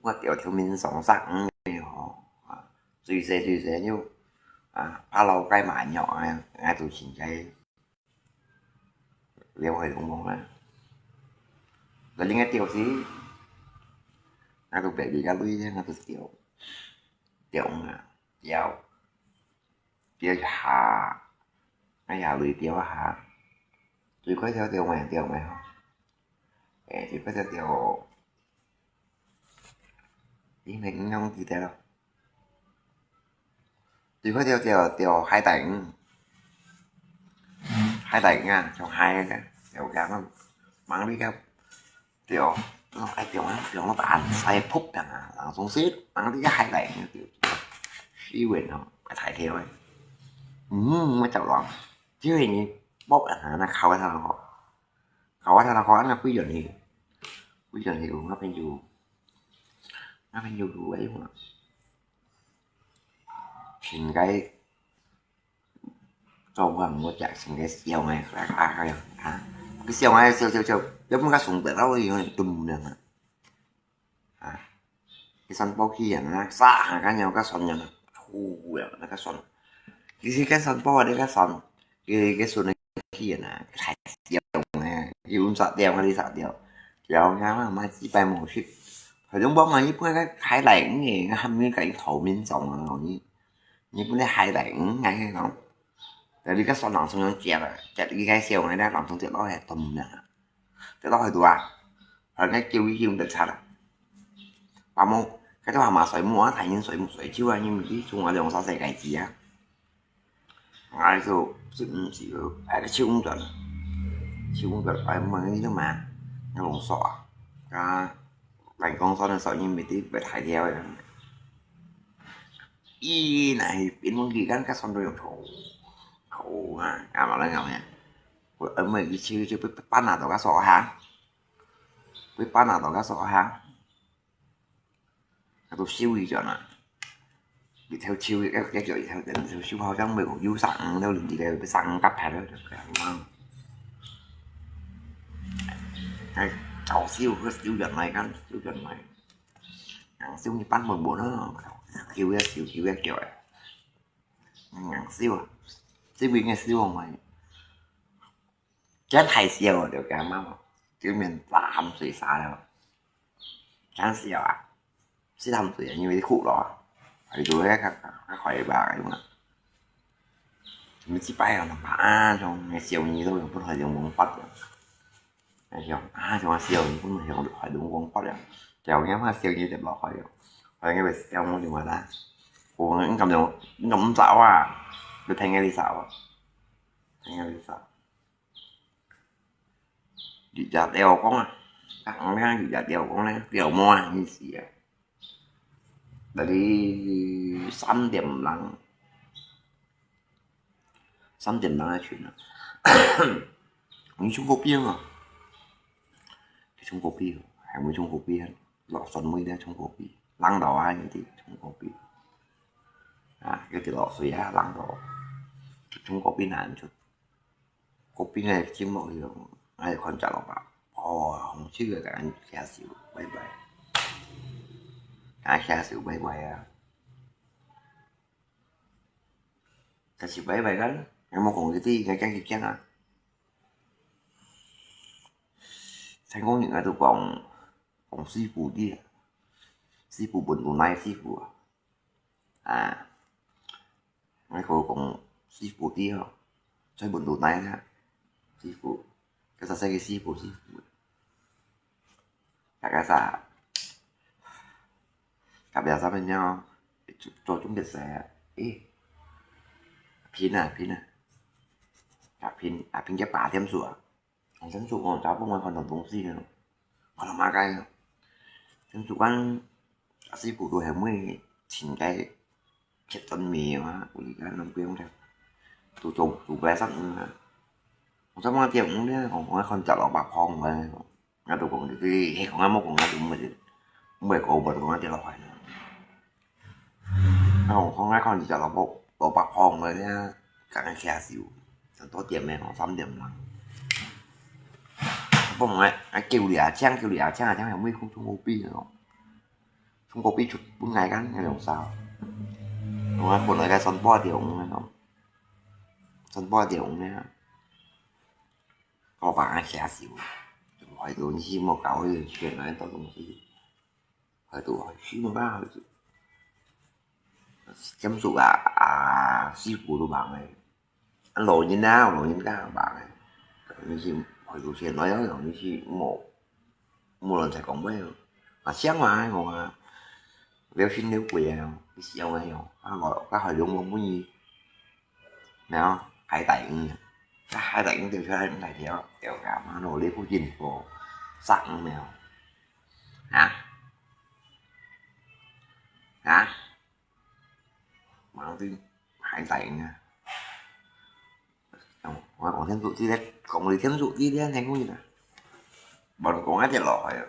我掉條面上殺魚个吼，啊，最細最細就，啊，八老街賣肉啊，𠊎都現在 了海龍王啦。該另外釣時，𠊎都白日个鐳咧，𠊎都釣，釣魚啊，釣，釣一下，𠊎也鐳釣一下，最快釣釣咩，釣咩吼？誒，最快釣釣，因為毋用記得咯。 最快釣，釣，釣海帶魚，海帶啊，像海个，有个，猛你个，對，哎，放啊，放到半晒，噗啊，然後從此猛你个海帶，對，水分吼，大條个，嗯，我走了，就係你剝啊，那烤个時候，烤个時候，那歸人去，歸人去，那邊有，那邊有滷个嘛，全个。 做毋好食，先个燒个，啊，啊，啊，啊，佢燒个燒燒燒，要毋較送得到去，都毋能啊。啊，佢酸寶去啊，那啥，啊，該樣个酸樣啊，呼呀，那个酸。其實个酸寶啊，那个酸，佢个酸个去啊，太燒个，佢用殺掉，佢殺掉，然後啊，買幾百毛去，反正我買一般个海帶，你還沒給佢頭面種啊，你。 你本來海帶，嗯，𠊎跟你講，但你个酸人送人食啊，食你个燒个咧，人送食落去都毋能啊，食落去多啊，反正叫你用得差啦。爸母，該都還嘛睡目啊，大人睡目睡覺啊，你毋知中啊兩三世界子啊。𠊎就，就毋是，哎，个手毋轉，手毋轉，哎，問你做麼？𠊎講說啊，啊，來講說那時候你毋知被大條个。 咦，那係邊門佢間个算到用臭，臭啊，幹嘛咧幹嘛？我阿妹佢去就被，被搬拿到个所下，被搬拿到个所下，佢都燒一轉啊。一條燒，一，一條，一條，一條燒好像沒有，有生，有年紀了，有生甲排了，就這樣嘛。哎，早燒，燒轉來，看，燒轉來。 硬燒你搬本本啊，叫一叫，叫一叫啊，硬燒啊，這邊个燒啊，真係燒啊，就驚嘛，表面打鹹水沙了，真燒啊，是鹹水啊，因為苦咯，還有那个，那个壞吧，有嘛，你這擺啊，哪怕啊，像那燒你都用不好用，用發的。 哎呀，啊，像燒你本來用海龍王發了，條件嘛燒你就落去了，反正會燒我就完啦。我應該用，應該毋燒啊，就聽个你燒啊，聽个你燒。日日都有講啊，啊，講咩日日都有講咧，掉毛啊，你死啊！但係三點零。 三點零个群啊，你種果皮啊？種果皮，還會種果皮啊？落山尾咧種果皮，冷到啊，有啲種果皮。啊，有啲落水啊，冷到。種果皮難出，果皮个種落去，哎，看著了吧？哦，紅色个，趕緊下手，拜拜。趕緊下手，拜拜啊！ 但係拜拜个，有無講佢知，佢驚佢驚啊？聽講人家都講，講師傅啲啊，師傅本都乃師傅啊，啊，𠊎講講師傅啲哦，在本都乃啊，師傅，該隻細个師傅，師傅。 大家啥？隔壁上面哦，做種个事啊，誒，平啊平啊，阿平阿平个爸點數啊，點數講查埔嘛看到東西呢，看到麼个呢？點數講，阿師傅都係會尋个 切斷苗啊，有一个人不用了，都做，做不來生啊。我怎麼點五呢？我，我看著老伯婆，我，我都講，嘿，講啊，莫講啊，都毋會，毋會講，毋會講啊，跌落去呢。啊，我講啊，看著老伯，老伯婆，我呢，剛剛起手，就多點咩，我三點零。不過我，啊，叫你啊，請，叫你啊，請啊，請啊，有咩空中無比呢？ 中國比出本來間个兩儕，我本來个三百條紅个，三百條紅个，我把佢下手，害到你莫搞个，全來到東西，害到係莫搞个，金屬啊，啊，師傅都忙个。 老人啊，老人家嘛，你是回頭前來啊，你是無，無人在講話啊。啊，像啊，我啊，了心了鬼啊，你想啊，啊，我，我還用我問你，然後還帶你啊。該還得你條出來，你來條，條个嘛，努力不進步，上沒有？啊？啊？馬上就還得你啊！我我先做這個，講你先做這個，先講你啦。無講啊跌落去啊，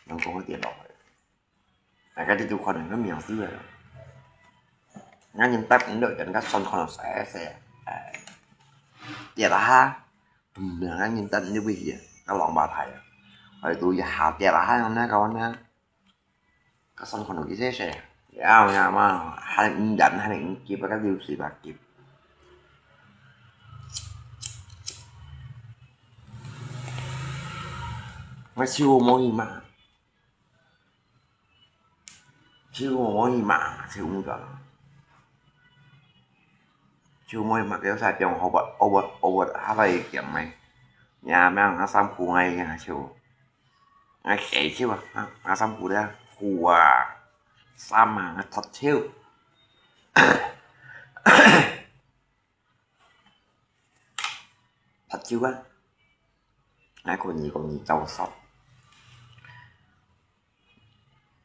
無講啊跌落去。 大家這就可能个名字了。𠊎人答應了，人家算可能細細，哎，跌啦哈，嗯，𠊎人答應了不去，个王八蛋啊，哎，都一下跌啦哈，那个那，个算可能个細細，要要嘛，還五元，還五級，个六十八級。我手無去嘛。 手無去嘛，手毋到啦。手無去嘛，叫啥講好吧，好吧，好吧，下來講咩？呀，咩啊，衫褲𠊎已經手，𠊎洗手啊，啊，衫褲咧，褲啊，衫啊，脫手。 脫手啊！𠊎講你講你走煞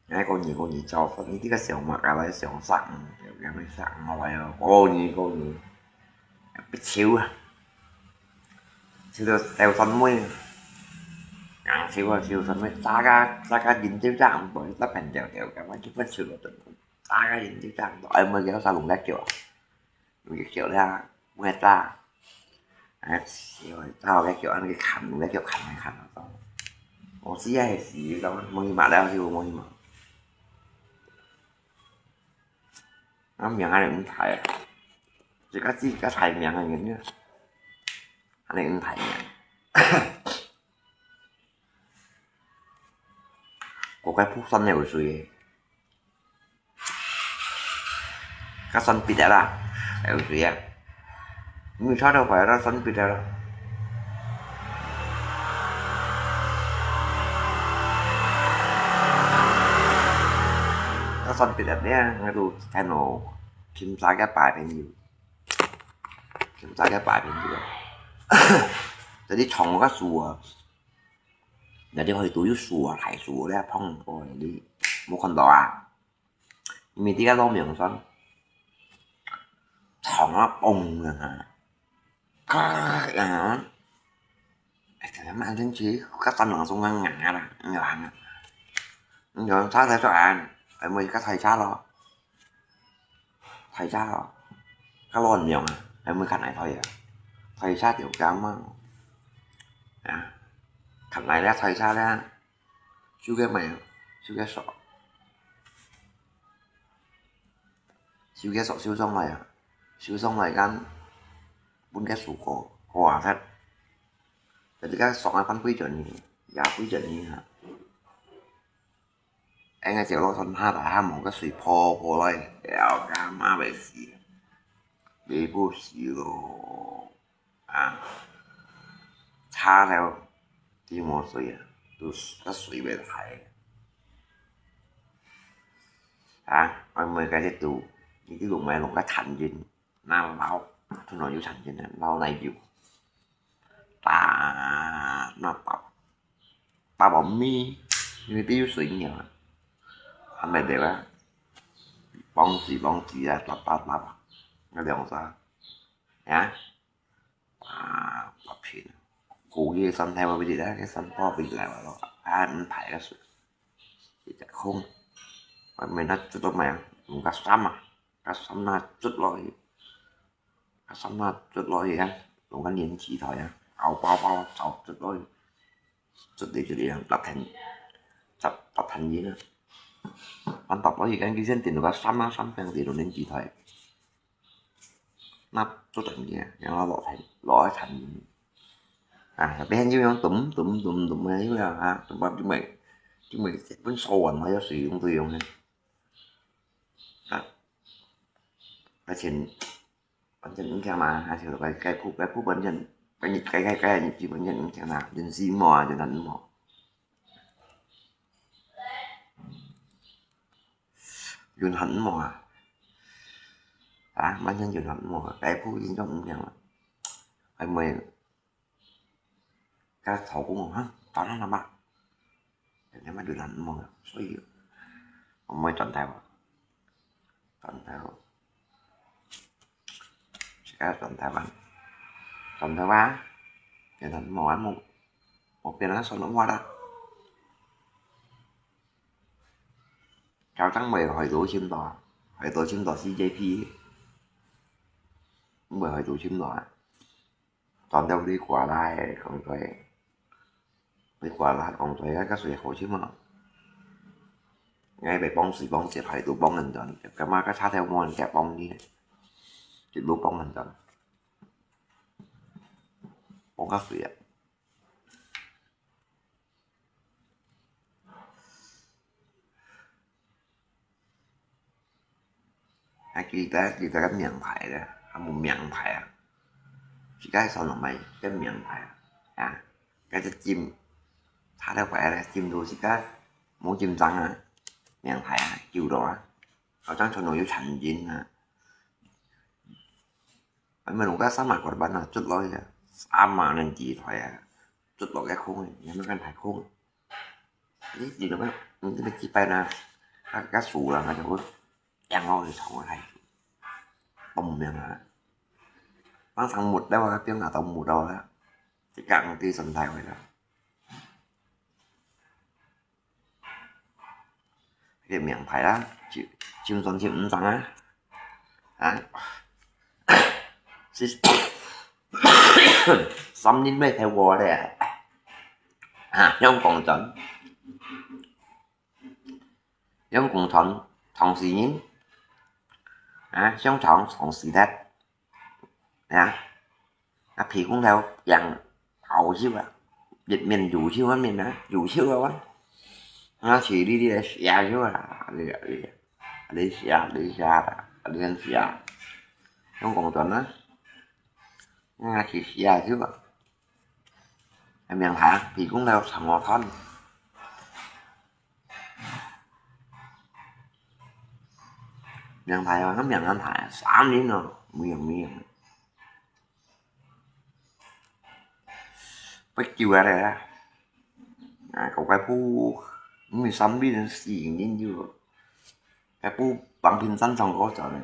，𠊎講你講你走煞，你這個想嘛，該來想煞，有個想我來哦，講你講你，不手啊！手到掉山尾，硬手啊，手山尾，炸个炸个人就炸毋到，一隻片掉掉，根本就不手了，炸个人就炸毋到，哎，無叫啥弄个叫啊！ 用隻腳咧，毋會打。哎，手打个腳，恁樣去砍，用隻腳砍來砍去。哦，死啊，死，講無去嘛了，就無去嘛。啊，命恁樣毋大啊，自家自家大命个人啊，恁樣毋大命。我該不算流水个。 該算別个啦，有水啊。你差到快，該算別个啦。該算別个咧，𠊎都聽到，聽啥个擺朋友，聽啥个擺朋友啊。這裡蟲个樹啊，這裡可以都有樹啊，大樹咧，碰過這裡，無看到啊？ 因為這個老名山，蟲啊，嘣啊，嘎啊，哎，這個蠻神奇，該山頂上个硬啊啦，硬啊，你看，差太遠，哎，咪該太差咯，太差咯，該老娘啊，哎，咪看來太啊，太差條筋嘛，啊，看來了太差了。 收个咩？收个索，收个索收上來啊，收上來間，分个樹哥掛忒。但係該索啊，翻幾轉呢，也幾轉呢哈。哎，𠊎走落山下來，還望个水潑潑來，了，該媽咪死，你不死咯。 啊，差了，地無水啊，都个水會大。啊，𠊎每个日都，你去弄買弄个產品，那撈，突然有產品了，撈來油，打那包，包包米，因為都有水了啊，還沒得啊，幫水幫水啊，打打打，那兩三，啊。 啊，白皮，古月三太我不記得，該三寶不記得了咯，啊，毋排个水，一隻空，我每日做到咩啊，用个衫啊，个衫那捽落去，个衫那捽落去啊，用个年紀台啊，拗包包走捽落去，捽嚟捽嚟啊，六天，十八天人啊，俺打落去，跟佢先頂到个衫啊，衫平頂到年紀台。 那做等个，然後落去，落去產品。啊，變就用咚咚咚咚个，有無啊？咚咚咚咚，就每，就每本手腕嘛，要使用對用个。啊，而且，反正你看嘛，還是該，該苦，該苦，反正，反正該，該，該，基本上你看啦，人是無啊，人很無。 運很無啊。啊，完全就難無，該鋪已經做毋成了。還沒，該頭公啊，當然了吧，人家嘛就難無，所以我們會轉台灣，轉台灣，自家轉台灣，轉台灣，人家無啊無，我變成算了我啦。 搞正會害到深度啊，害到深度C J P，毋會害到深度啊。當然你過來講對，你過來講對，啊，較水好深啊。𠊎會幫水幫接，害到幫人轉，感覺較差條無人家幫你，一路幫人轉，幫較水啊。 啊，記得，記得个名牌个，還無名牌啊。自家上網買个名牌啊，啊，該隻金，他的牌咧，金都自家無金章啊，名牌啊，舊到啊，好像全部有產金啊。 啊，無弄个sama korban啊，出來啊，sama能幾台啊，出來个空，也沒看太空。你知道嗎？你這個幾百呢？他他數了，他就會養好一場啊，還都沒有啊。當場沒了啊，變拿到沒了啊，這個對生態回來。 个名牌啦，就，就算就毋知啊。啊，是，三年未睇過咧。啊，香港船，香港船，唐詩人，啊，香港唐詩的，啊， 啊，鼻公頭樣好笑啊，一面有笑一面啊，有笑啊，啊，是你你來寫笑啊，你你你寫你寫啦，你人寫，用講真啊，啊，是寫笑啊，啊，名牌啊，鼻公頭長毛團。 名牌啊，該名牌啊，三年咯，無用無用。不久啊咧，啊，搞該鋪，毋係三年四年有，該鋪旁邊山上嗰陣咧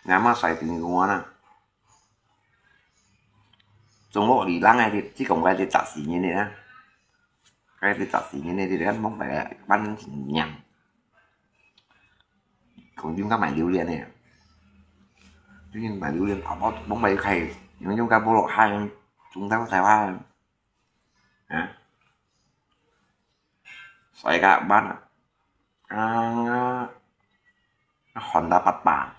，𠊎媽晒定我啦。 中國里浪个，只講該隻雜誌人个啊，該隻雜誌人个，你看，往擺个，反正是娘。講應該賣榴槤个，最近賣榴槤，跑跑，往擺開，用用該部落漢，中國台灣，啊，所以个慢啊，啊，Honda八八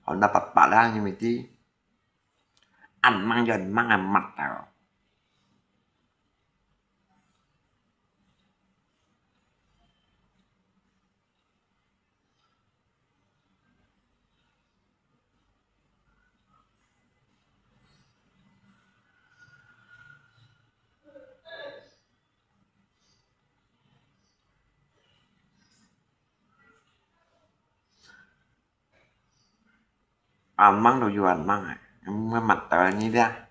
，Honda八八啦，你咪知。 恁猛又恁猛个密豆。恁猛都有恁猛啊，毋會密到你咧。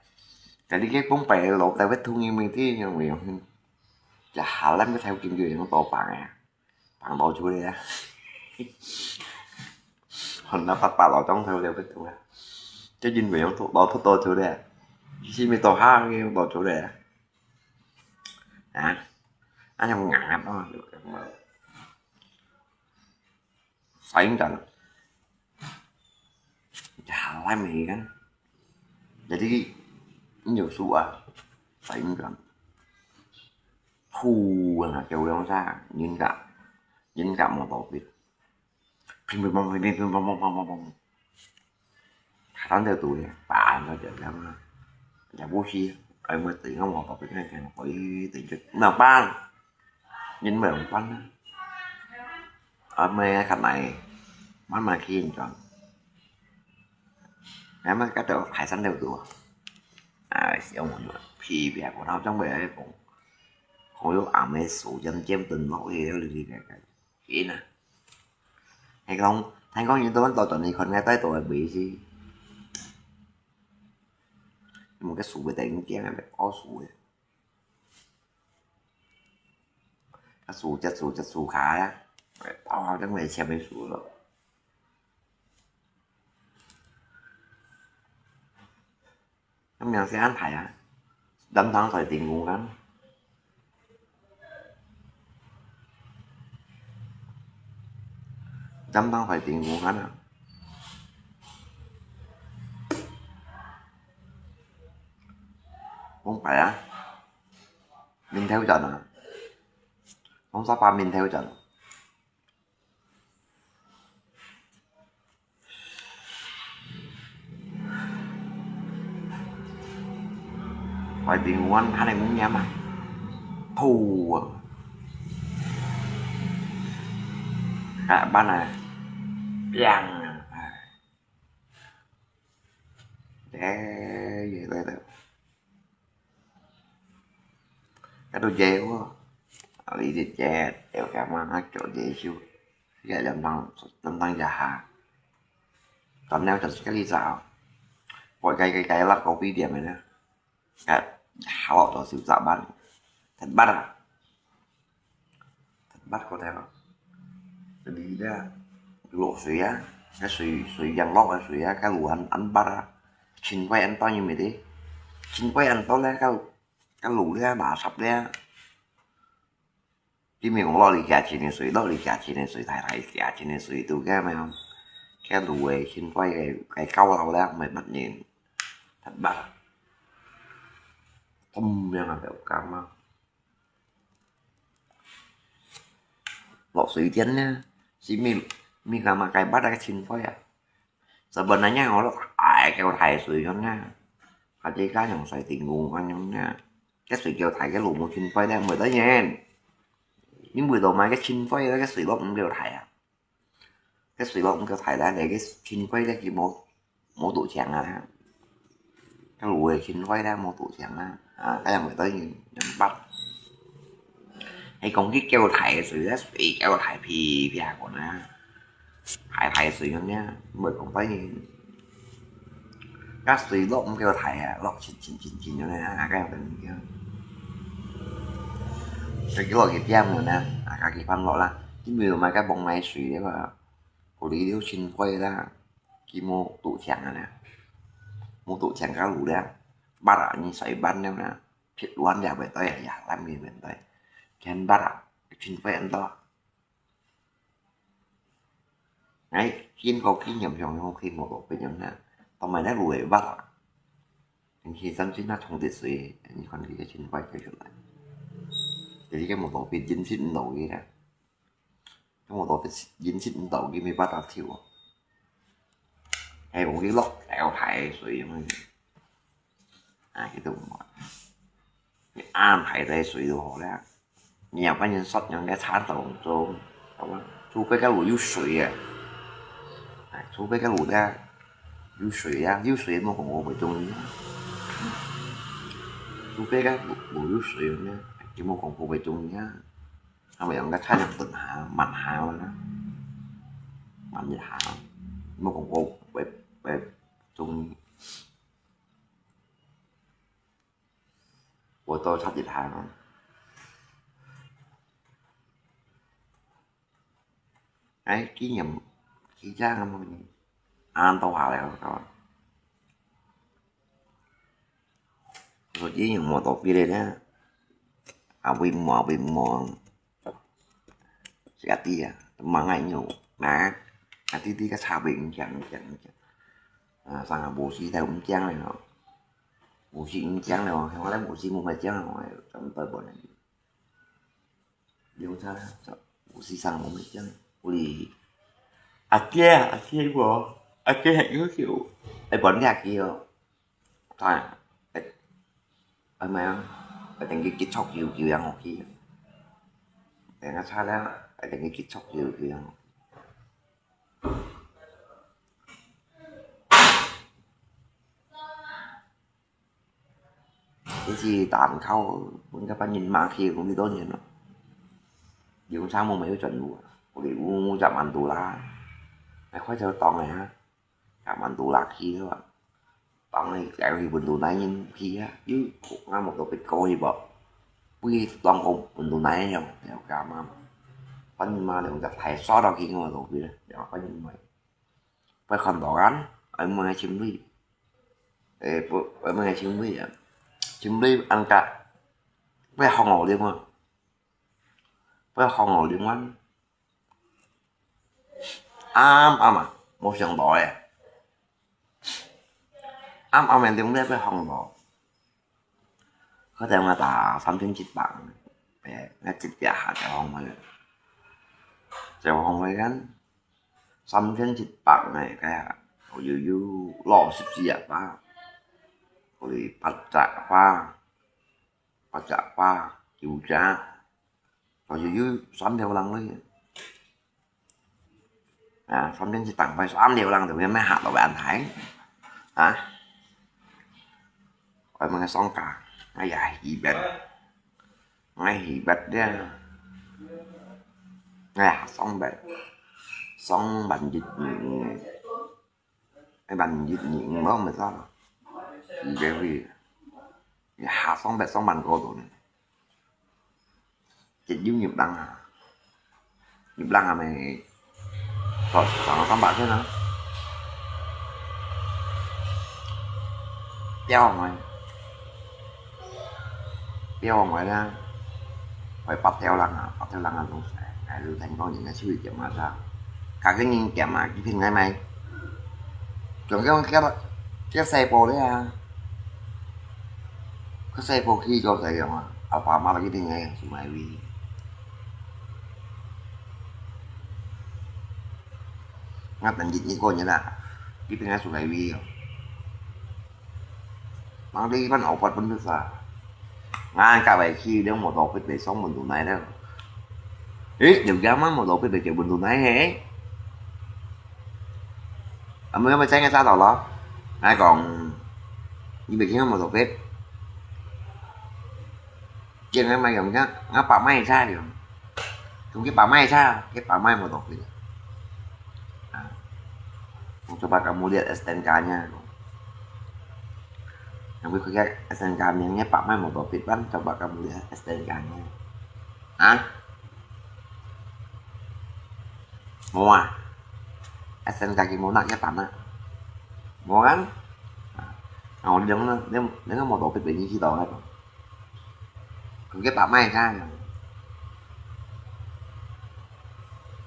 該你个講白老豆會同意咩？這樣樣，這下咱个條件就用到放啊，放到出來啊。看那八八老張頭了會同啊，這因為用到老頭到出來啊，是咪到下个用到出來啊？啊，恁樣硬啊，就感覺。 Saing kan. Jalan ni kan. Jadi, nyo su ah. Saing kan. Hu, na, kêu yang sa, nhìn cả, nhìn cả một tổ biết. Ping, ping, pong, ping, ping, ping, pong, pong, pong, pong, pong. Khả năng đều tuổi, bạn nó chịu lắm. Nhà bố si, ai mới tỉnh không, một tổ biết ngay, cái nó có ý tỉnh chứ. Nào bạn. Nhìn mà ông Phan á. Ở mê khắp này, mắm mà khi anh chọn. Ngắm mà các kiểu hải sản đều đủ. À, ông phi bè của nó trong bè ấy cũng, cũng có ảm ấy sủ chân chiếm tình mẫu thì nó lì cái cái. Ý nè. Hay không? 聽講你到到轉去看，該帶到个尾去。有个樹个頂尖个，包樹个。啊，樹，隻樹，隻樹下啊，包下等个前面樹咯。 咁樣先安排啊，擔當在頂公間，擔當在頂公間啊。講白啊，面頭前啊，講沙發面頭前。 Hoài Bình Nguyen hả này muốn nhắm à? Thù à. Cả ban này. Piang à. Để về đây. Cái đồ dễ quá. Ở đây thì dễ, kéo cả mang hát kiểu dễ xíu. Cái lâm tăng, lâm tăng giả hà. Còn nếu thật cái lý do. Gọi cái, cái, cái lắp có ví điểm này nữa. Cái hào đó sự giả bán. Thật bắt à. Thật bắt có thể. Đi ra. Lỗ suối á. Cái suối, suối dòng lốc cái suối á. Cái lũ ăn, ăn bắt à. Chín quay ăn to như mày đi. Chín quay ăn to lên cái, cái lũ đi á, bà sắp đi á. Chứ mình cũng lo đi cả chín cái suối, lo đi cả chín cái suối, thải thải cả chín cái suối, tụi cái mà không. Cái lũ ấy, chín quay cái, cái câu lâu lắm, mày bắt nhìn. Thật bắt à. Tùm, yang ada ukama. Lok sui tian nha. Si mi, mi kama kai bát cái chín quay à. Sebenarnya ngolok ai kêu thải sui yon nha. Hati ka yang sai tinggung kan yon nha. Cái sui kêu thải cái lũ một chín quay đấy mới tới nhen. Nhưng buổi đầu mai cái chín quay đó cái sui lốc cũng kêu thải à. Cái sui lốc cũng kêu thải đấy, để cái chín quay đấy chỉ một, một tụ chèn à. Cái lũ chín quay đấy một tụ chèn à. À, cái yang mới tới nhen bắt. Hay còn cái kêu thải sui đấy, sui kêu thải phi phi à còn à. Thải thải sui yon nha, mới còn tới nhen. Các sui lốc cũng kêu thải à, lốc chín chín chín chín yon nha, cái yang tên kia. Cái cái lốc cái tiêm yon nha, à, cái cái pan lốc là. Chính vì mà cái bóng máy sui đấy mà, của lý liêu chín quay là, cái một tụ chèn à nè. Một tụ chèn cái lũ đấy. Bắt à, như sai bắt nhau nè. Phiệt đoán ya buổi tối à, ya lắm đi buổi tối. Khen bắt à, chín quay ăn to. Đấy, Kiên có kinh nghiệm trong không khi một bộ kinh nghiệm nè. Tao mày đã lùi bắt à. Anh khi dân chính là thông tin suy, anh còn đi cái chín quay cái chuyện này. Thì cái một bộ kinh dính dính đầu gì đó. Cái một bộ kinh dính dính đầu kia mới bắt đầu thiếu. Hay cũng cái lốc kéo thải suy mà. À, cái tụi mà. Cái an thải thải suy đồ hổ đấy. Nhiều cái nhân sót những cái tháng tổng số. Không á. Thu cái cái lũ yếu suy à. À, thu cái cái lũ đấy. Yếu suy à. Yếu suy mà còn có phải chung nhá. Thu cái cái lũ, lũ yếu suy nhá. Chỉ mà còn có phải chung nhá. Không phải những cái tháng tổng tuần hà, mặn hà mà đó. Mặn gì hà. Mà còn có phải, phải chung. Buổi tối sắp dịch hàng. Ấy, kỷ niệm, kỷ trang mà mình ăn tàu hào lẹo các bạn. Rồi kỷ niệm mùa tổ phi đây đó. À, vì mùa, vì mùa. Sẽ tí à, mà ngại nhiều. Mà, à, tí tí cái sao bình chẳng, chẳng, chẳng. À, sang à, bố sĩ theo cũng chăng này nó. Bố sĩ cũng chăng này nó, hay là bố sĩ mua phải chăng này nó, trong tờ bọn này. Điều tra, bố sĩ sang bố sĩ chăng. Uli. À kia, à kia của. À kia hẹn ước kiểu. Ấy, bọn gạt kia. Thôi. Ấy, ấy mà. Ấy, tình cái kết thúc kiểu, kiểu yang học kia. Ấy, nó xa lắm. Ấy, tình cái kết thúc kiểu, kiểu yang học. Cái gì tám khâu, muốn các bạn nhìn mà khi cũng đi đón nhìn nó. Điều sao mà mấy cái chuẩn đủ. Có thể u chậm ăn tù lá. 哎，快手當个啊，甲滿都拉去了啊，當个，甲去文都來人去啊，又，啊，無都別過去無，不去當講文都來个樣，了解嘛？反正嘛，兩隻大刷落去，我都去了，了解嘛？不看到啊，愛問个情侶，誒，不，愛問个情侶啊，情侶安甲，不要好我了嘛，不要好我了嘛。 暗暗啊，無想到誒。暗暗个中咧，會放到。可能我打三千七百，誒，那一隻下就放回來。就放回來，三千七百呢，該下，我又，又落十幾啊吧，我八隻花。 八隻花，九隻，所以有三條人咧。啊，三千七百塊，三條人就會買下落安排。啊，我問个商家，哎呀，二百，我二百了，哎呀，雙百，雙萬一，嗯，嗯。 一萬二，二五萬毋使啦。二百位，你下雙百雙萬過度呢。一有入人啊，入人啊咪，哦，上三百千啊。標上來，標上來啦，我八條人啊，八條人啊，攏係，係，就聽講人家手裡點啊，啥，家己人點啊，佢憑啥買？ 像講叫，叫細部咧啊，佢細部去做啥用啊？阿爸阿媽都去邊个厝買位？我等日日過日啊，去邊个厝買位哦？人哋一般學法本就啥？ 𠊎甲佢去，你無到別地上門都來了。誒，有家嘛無到別地結婚都來嘿。啊，無要再个啥到咯？𠊎講，你袂聽無到別？見𠊎買用个，𠊎爸買菜了。 佢去把妹cha，去把妹無到佢。啊，我coba kamu lihat S T N K-nya. Kamu lihat S T N K-nya, 把妹無到佢，coba kamu lihat S T N K-nya. 啊？無啊？S T N K佢無拿，佢把拿。無kan？啊，哦，你兩個，你，你兩個無到佢，你去到那個。 佢个把妹cha。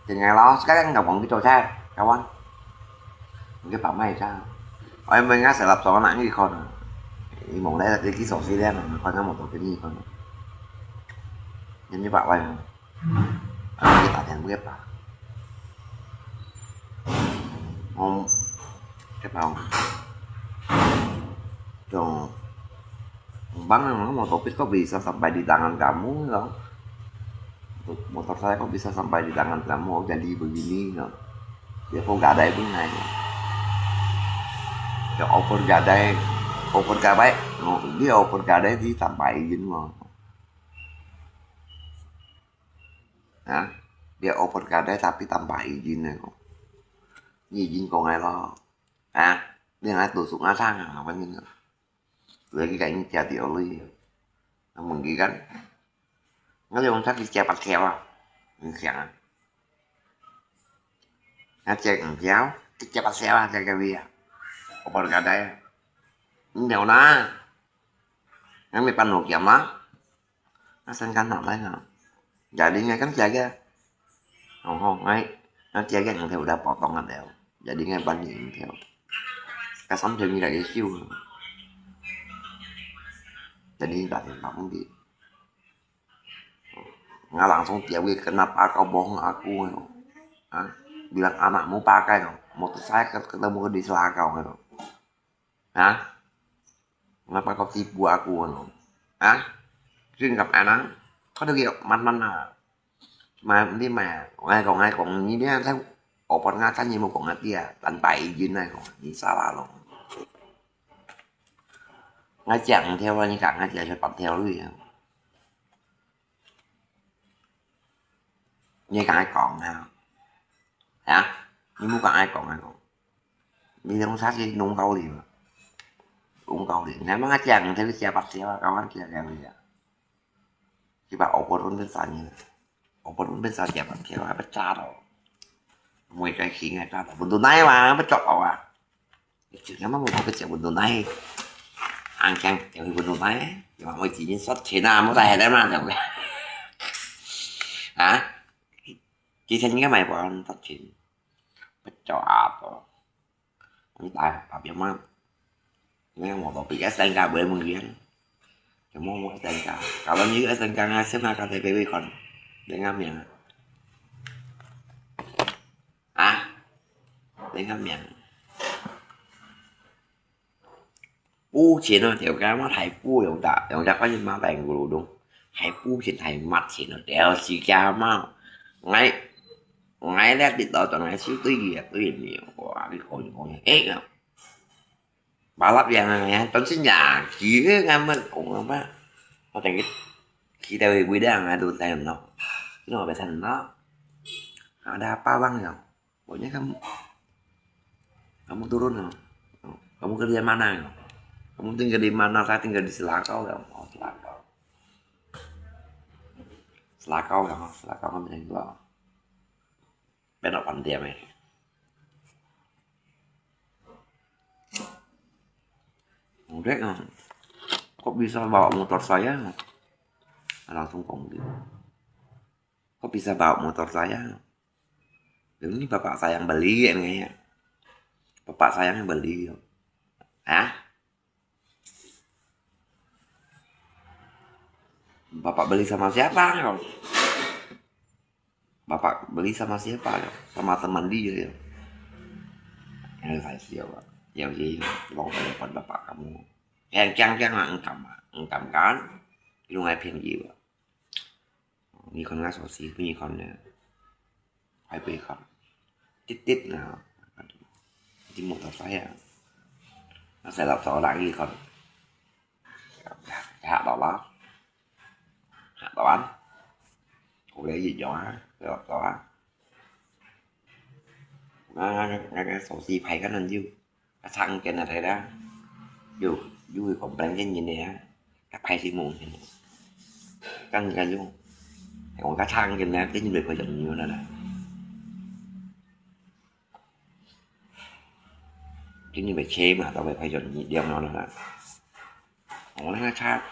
Tinggal lo, sekarang nggak mau gitu cha, kawan. Cái bà mày cha. Ôi, mình ngã sẽ lập tòa án cái con. Ý mong đấy là cái kỹ số xí đen này, con ngã một tổ cái gì con. Nhưng như vậy là, à, cái tài sản của cái bà. Không, cái bà. Tuh. Bang, emang motor Fit kok bisa sampai di tangan kamu, no? Motor saya kok bisa sampai di tangan kamu, jadi begini, no? Dia kok gadai pun naik, no? Dia over gadai, over gadai, no? Dia over gadai di tanpa izin, no? Hah? Dia over gadai tapi tanpa izin, no? Izin kok ngai lo? Hah? Dia ngai tusuk ngasang, apa ni, no? Lagi kayak ini hati-hati oli. Namun kan, nggak ada orang sakit siapa siapa. Ini siang. Nggak cek siapa, siapa siapa saya kali ya. Opor kada ya. Ini udah. Yang depan lo kiamat. Asan kan nak lain ah. Jadi ngai kan jaga. Ồ, ngay, nó chia cái thằng theo đã bỏ tông anh đèo. Jadi ngai bắn gì thằng theo. Cái sắm theo như là cái siêu. Jadi nggak ada bắn gì. Nggak langsung dia wih, kenapa kau bohong aku? Ha? Bilang anakmu pakai, motor saya ketemu di Selakau. Hah? Kenapa kau tipu aku, ngono? Hah? Sing kap anang? Kau lagi man man na? Mà đi mà, ngai kong ngai kong ni dia tau. Opor ngatan ni mo kong atia, tanpa izin ngai kong ni salah lo. Ngai chang theo ni ka ngai chia cho pap theo lui. Ni ka ngai kong ha. Hả? 你莫講愛講愛講，你用啥去弄高你嘛？弄高你，你還講講，你這个假白條啊，搞完假了呀。去把歐波runde三年，歐波runde三假白條啊，被炸到，每个行啊炸到，不都奈嘛，被抓到啊。就那么我不讲不都奈，安康就会不都奈，就嘛会几年说钱啊，莫再还了嘛，对不对？啊？ 幾千應該買過啊，十千，不少啊都。你大大表嘛，你看我都比較身價不會問題啊，就摸摸身價，搞到你个身價啊，先拿个在背背看，人家名啊，啊，人家名。 補錢咯，條街嘛，大補用隻，用隻關係嘛，大咕嚕咚，大補錢，大抹錢咯，條時間嘛，𠊎，𠊎咧跌倒，當然係對佢，對佢，哇，佢講講，誒，馬拉yang啊，當時呀，佢个𠊎乜講啊嘛，我等佢，佢在位位咧，𠊎都在咯，佢都在咯，ada apa bang ya? Pokoknya kamu, kamu turun, no. Kamu kerja mana, no? Kamu tinggal di mana? Saya tinggal di Selakau, ya. Oh, Selakau. Selakau, ya. Selakau kan bisa juga. Penok pandai, eh. Udah, no. Kok bisa bawa motor saya? Langsung kong gitu. Kok bisa bawa motor saya? Ini bapak saya yang beli, ini. Bapak saya yang beli. Hah? Bapak beli sama siapa? Bapak beli sama siapa? Sama teman dia, ya. Yang saya siapa? Yang dia mau telepon bapak kamu. Yang kiang-kiang lah, engkam, engkam kan? Lu ngai 便宜吧。 你看𠊎手機，你看呢？還不看？滴滴呢？你莫得晒啊！啊，晒落手啦，你看。下到啦，下到啊！我來一樣啊，晒落手啊！啊，啊，啊，手機拍个很久。 Kacang kena ada dah. Yo, yo, komplain kan gini ya. Kapai si mung ini. Kan kan yo. Yang kacang kena kan ni berapa jam ni mana dah. Kan ni berapa jam atau berapa jam ni dia mana dah. Orang nak cak.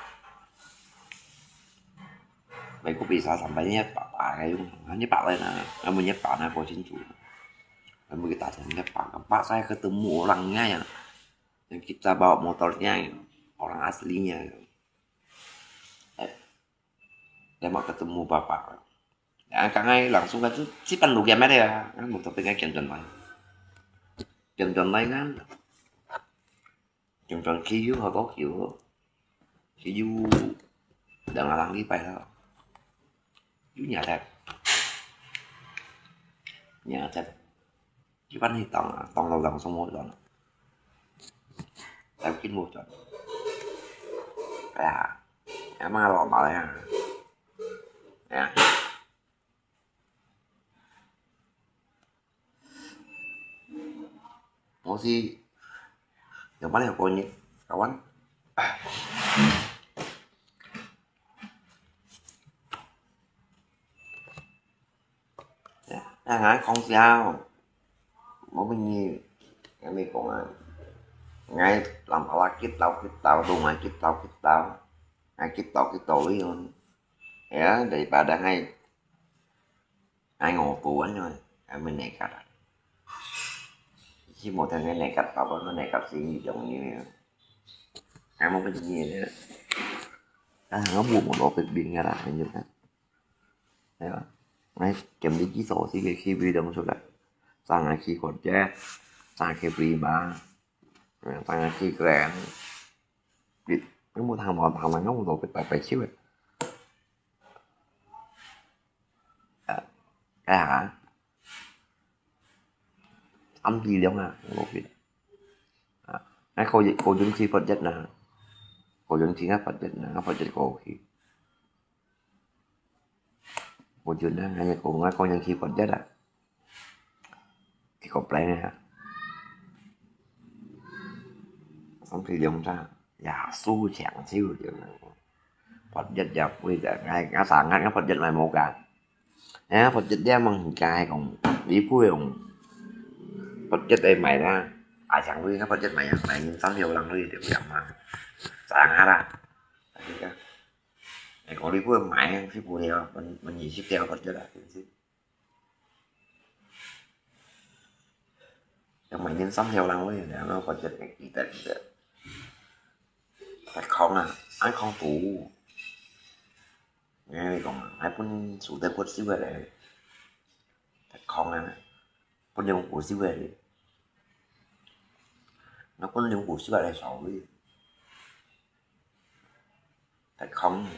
Baik kopi sa sampai ni apa apa kayu. Ni apa lain ah. Kamu ni apa nak kau cincu. Kamu kita sendiri apa. Apa saya ketemu orangnya yang, yang kita bawa motornya, yang orang aslinya. Eh, dia mau ketemu bapak. Ya, kan langsung kan tu si pan lu kiamat ya. Kan motor pengen kian dan lain. Kian dan lain kan. Kian dan kiu hau kiu. Kiu dah ngalang di pai lah. Kiu nyatet. Nyatet. Kiu pan hi tong, tong lo tong sung mo tong. Tao kin mo tong. Ya, emang lo ma ya. Ya. Mesti yang mana yang kau ni, kawan? Ya, yang ngai kong siau. Mau bunyi, yang ni kong ngai. Ngai lam ala kit tau kit tau, tu ngai kit tau kit tau. Ngai kit tau kit tau liun. Ya, daripada ngai Ai ngô cô anh ơi, ai mình nekat. Chứ một thằng này nekat, tao có nekat gì như giống như ai một cái gì nữa. Ai thằng nó buồn một lỗ kịch biến ra là như thế. Đấy ba. Ai, kiểm lý kỹ số thì cái khi video số đấy. Sang ai khi còn chết. Sang khi free ba. Sang ai khi grand. Nó một thằng một thằng nó một lỗ kịch bài bài xíu. Cái hả? Ăn gì đâu mà, không biết. À, cái cô, cô Duyên Chi Phật Chất nè. Cô Duyên Chi ngắp Phật Chất nè, ngắp Phật Chất cô khi. Cô Duyên đó, ngay cô, ngay cô Duyên Chi Phật Chất à. 結果本來啊，上去兩隻，耶穌搶手就，八一也飛个，𠊎𠊎三月𠊎八一來無假，哎呀八一了吂假講，你不用，八一來買啦，啊搶飛𠊎八一買啊，買人三條人去就樣嘛，三月啦，哎呀，哎講你不用買，去不了，問問二十條八一啦，真是。 Yang mainin samyang lang weh, yang apa jadi kita kita. Tekong ah, ai kong tu. Ngai kong, ai pun sudah kuat sih weh. Tekong ah, pun yang kuat sih weh. Nó pun yang kuat sih weh sao weh. Tekong.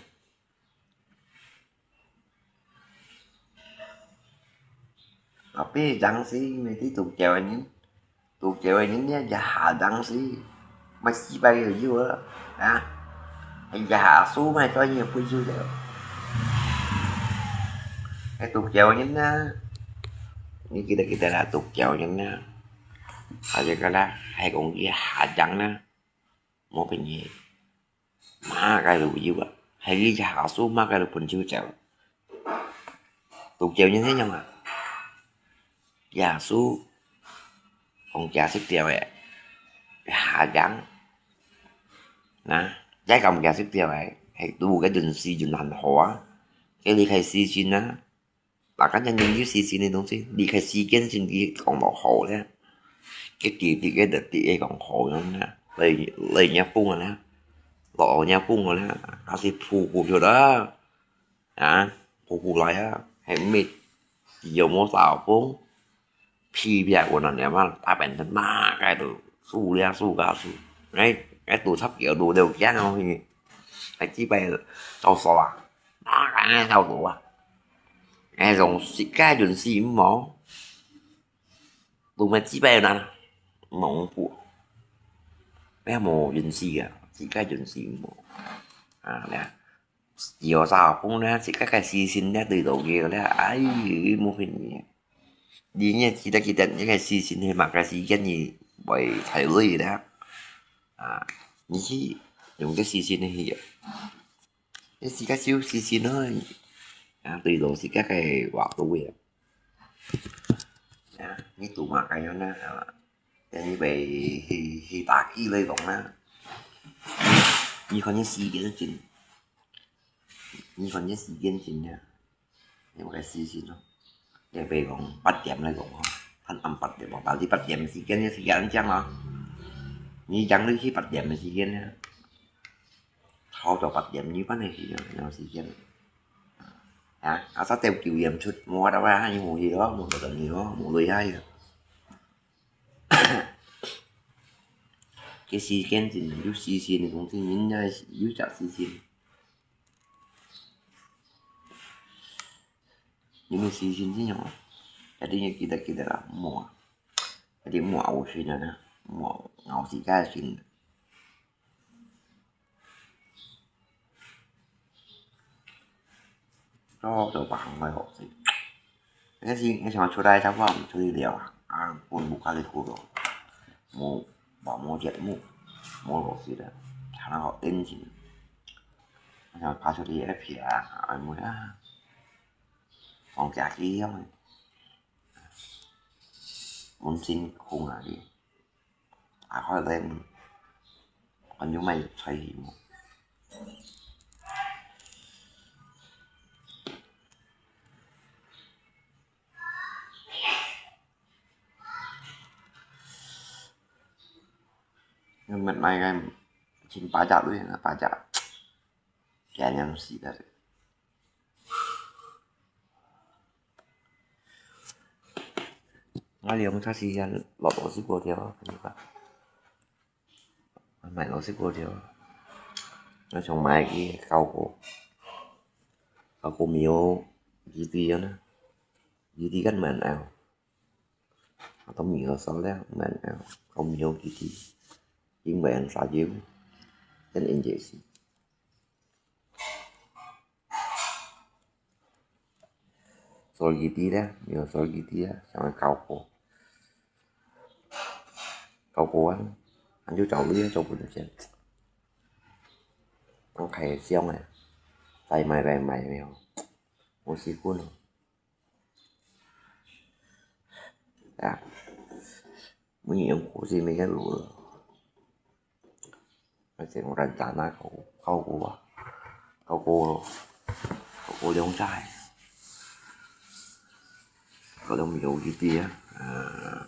Tapi dang si mesti tu kiau ni. Tu kiau ni ni ya ha dang si. Masih bayar juga. Ha? Ya ha su mai tu ni pun juga. Eh tu kiau ni na. Ni kita kita lah tu kiau ni na. Aja kala hai kong ya ha dang na. Mau pergi. Maka lu jiwa. Hai li ya ha su maka lu pun jiwa. Tu kiau ni ni nyong ah. Ya su. Kong kia sik tiau eh. Ya ha dang. Nah, ya kong kia sik tiau eh. Hai tu cái dun si dun han hoa. Cái li khai si chin na. Mà cái nhân dân dưới si si này đúng chứ. Li khai si kiên chin đi kong lo hổ đấy. Cái kỳ thì cái đợt thì cái kong hổ lắm na. Lấy lấy nhà phung rồi na. Lo nhà phung rồi na. Cái si phu phu rồi đó. À, phu phu lại á. Hai mệt. Chỉ có mua sao phung. Phi bia của nó nè mà ta bèn thân mà cái đồ su lia su ga su. Ngay cái tủ sắp kiểu đồ đều kia nó thì cái chi bè tàu sò à. Mà cái này tàu đồ à. Cái dòng xịt cái dùn xì mỏ. Tủ mà chi bè nè. Mỏng bụa. Cái mỏ dùn xì à. Xịt cái dùn xì mỏ. À, nè. Yo sa pung na, si ka ka si sin na, tui do ge la, ai, mo phin ni. Di nia si ta ki ta ni ka si sin he ma ka si ken ni, bai thai lui la. À, ni si, dùng cái si sin he ya. Cái si ka siu si sin thôi. À, tui do si ka ka wa tu ya. À, ni tu ma ka yo na. À, ya ni bai hi, hi ta ki lui dong na. Ni kon ni si ken sin. 你看這時間真呀，你个時間咯，你比如講八點來講吼，還暗八點哦，到底八點時間，這時間恁樣哦，你講你去八點个時間呢，差不多八點二半个時間，有時間。啊，啊，早點九點出，無法度啊，你無去咯，無法度你咯，無落去啊。 个時間真有時間个東西，人家有隻時間。因為時間真樣啊，一定要記得記得啦，莫啊，一定莫有心啊，莫咬自家个心。 做做別項个學習。該時，該時出來差不多出去尞啊，啊，本屋下裡苦咯，無，無，無節目，無學習个，還好電視。該時拍出去个片啊，哎妹啊，放假去樣个，本身空啊去。 啊，好咧，還有賣菜無？你買買个，先八隻鐳啊，八隻，驚人死个。 我兩隻時間落落食粿條，你看。買落食粿條。我想買个高锅，高锅沒有幾滴了呢，幾滴跟蠻เอา。我都沒有燒了，蠻เอา，高沒有幾滴，因為很少油，跟人家是。 Sol giti dia, yo sol giti dia, sama kau po. 過啊，恁就走路啊，走分錢。講開箱啊，再買買買了，無時間咯。啊，每年過節每个路咯。 而且𠊎等陣啊，考，考過啊，考過，考過兩隻，考了苗栗个啊，呃，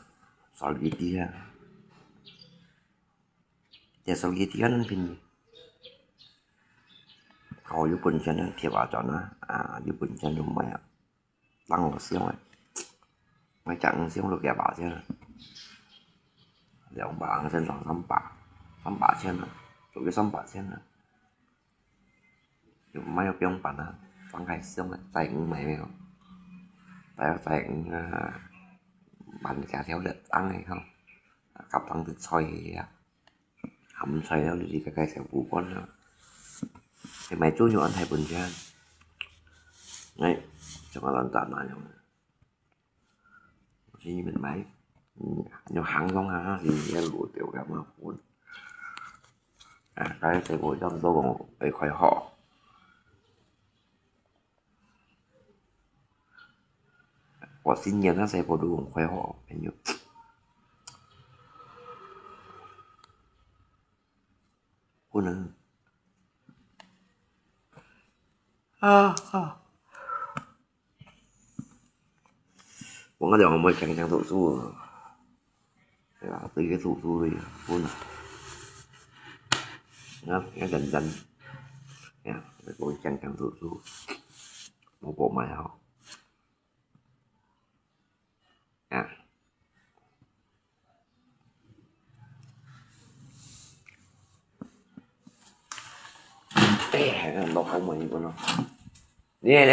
苗栗个啊，這苗栗个恁便宜，考有本錢啊，貼下轉啊，啊，有本錢就買啊。 當好笑啊！買隻魚上到幾百錢啊，兩百，甚至三百，三百錢啊，做个三百錢啊，就買了放飯啊，放開箱啊，宰魚買了，宰了宰魚啊，燜幾條个當个吼，啊，夾當个菜啊。 鹹菜了，你自家介紹不慣了。你買豬肉安排分錢。哎，怎麼亂打那樣？我去你們買，嗯，用行動啊，你也錄掉幹嘛混？啊，大家結果差不多講會開學。 我新年那時候都很快活，朋友。不能。啊，啊。我跟你講，我們講講讀書啊。 對啊，對个讀書个，分啊。啊，要認真。啊，我講講讀書，無報買吼。啊。哎，還有落後門一步咯。你呢？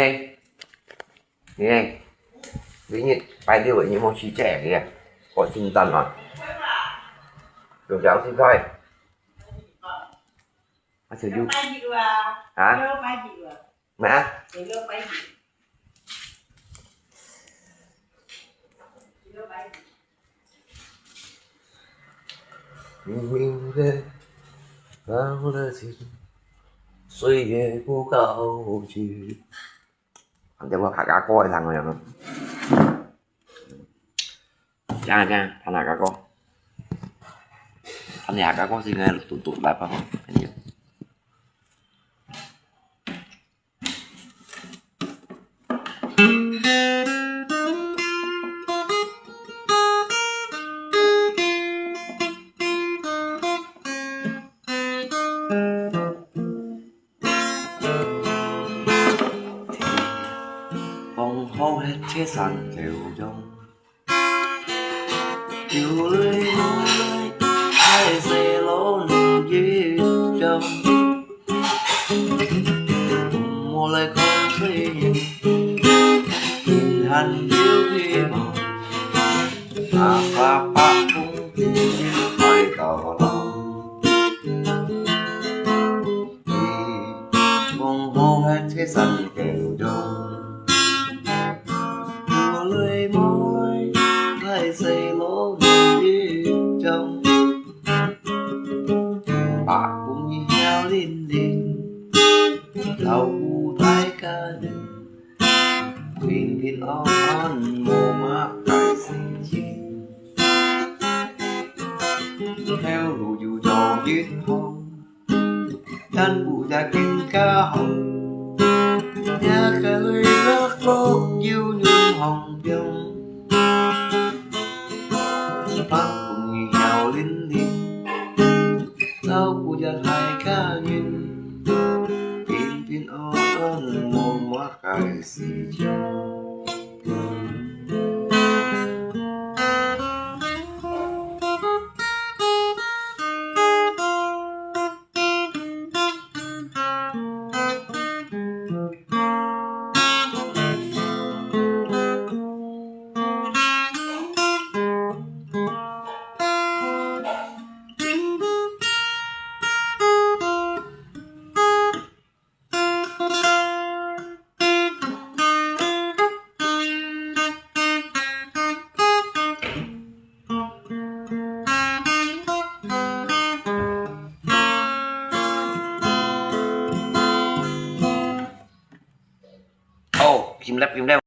你呢？你日拜六你莫去這个，我姓張啊。有條是快。而且又，啊？咩啊？ 明明的老了情，岁月不告急。反正我客家歌个人个樣。講啊講啊，彈客家歌。彈客家歌是應該嘟嘟來吧，朋友。 放好一切山頭中，有淚無淚，大細老人一樣。莫來看衰人，人還有希望，哪怕百風雨，海到老。 你望好一切山頭中，無淚無淚，大細老人一樣。百風雨飄零零，照顧大家人，平平安安，無麼个事情。頭路有做一項， 但有隻更加好，這个雷落落有人方便。百風雨飄零零，照顧這大家人，平平安安，無麼个事情。心粒心粒。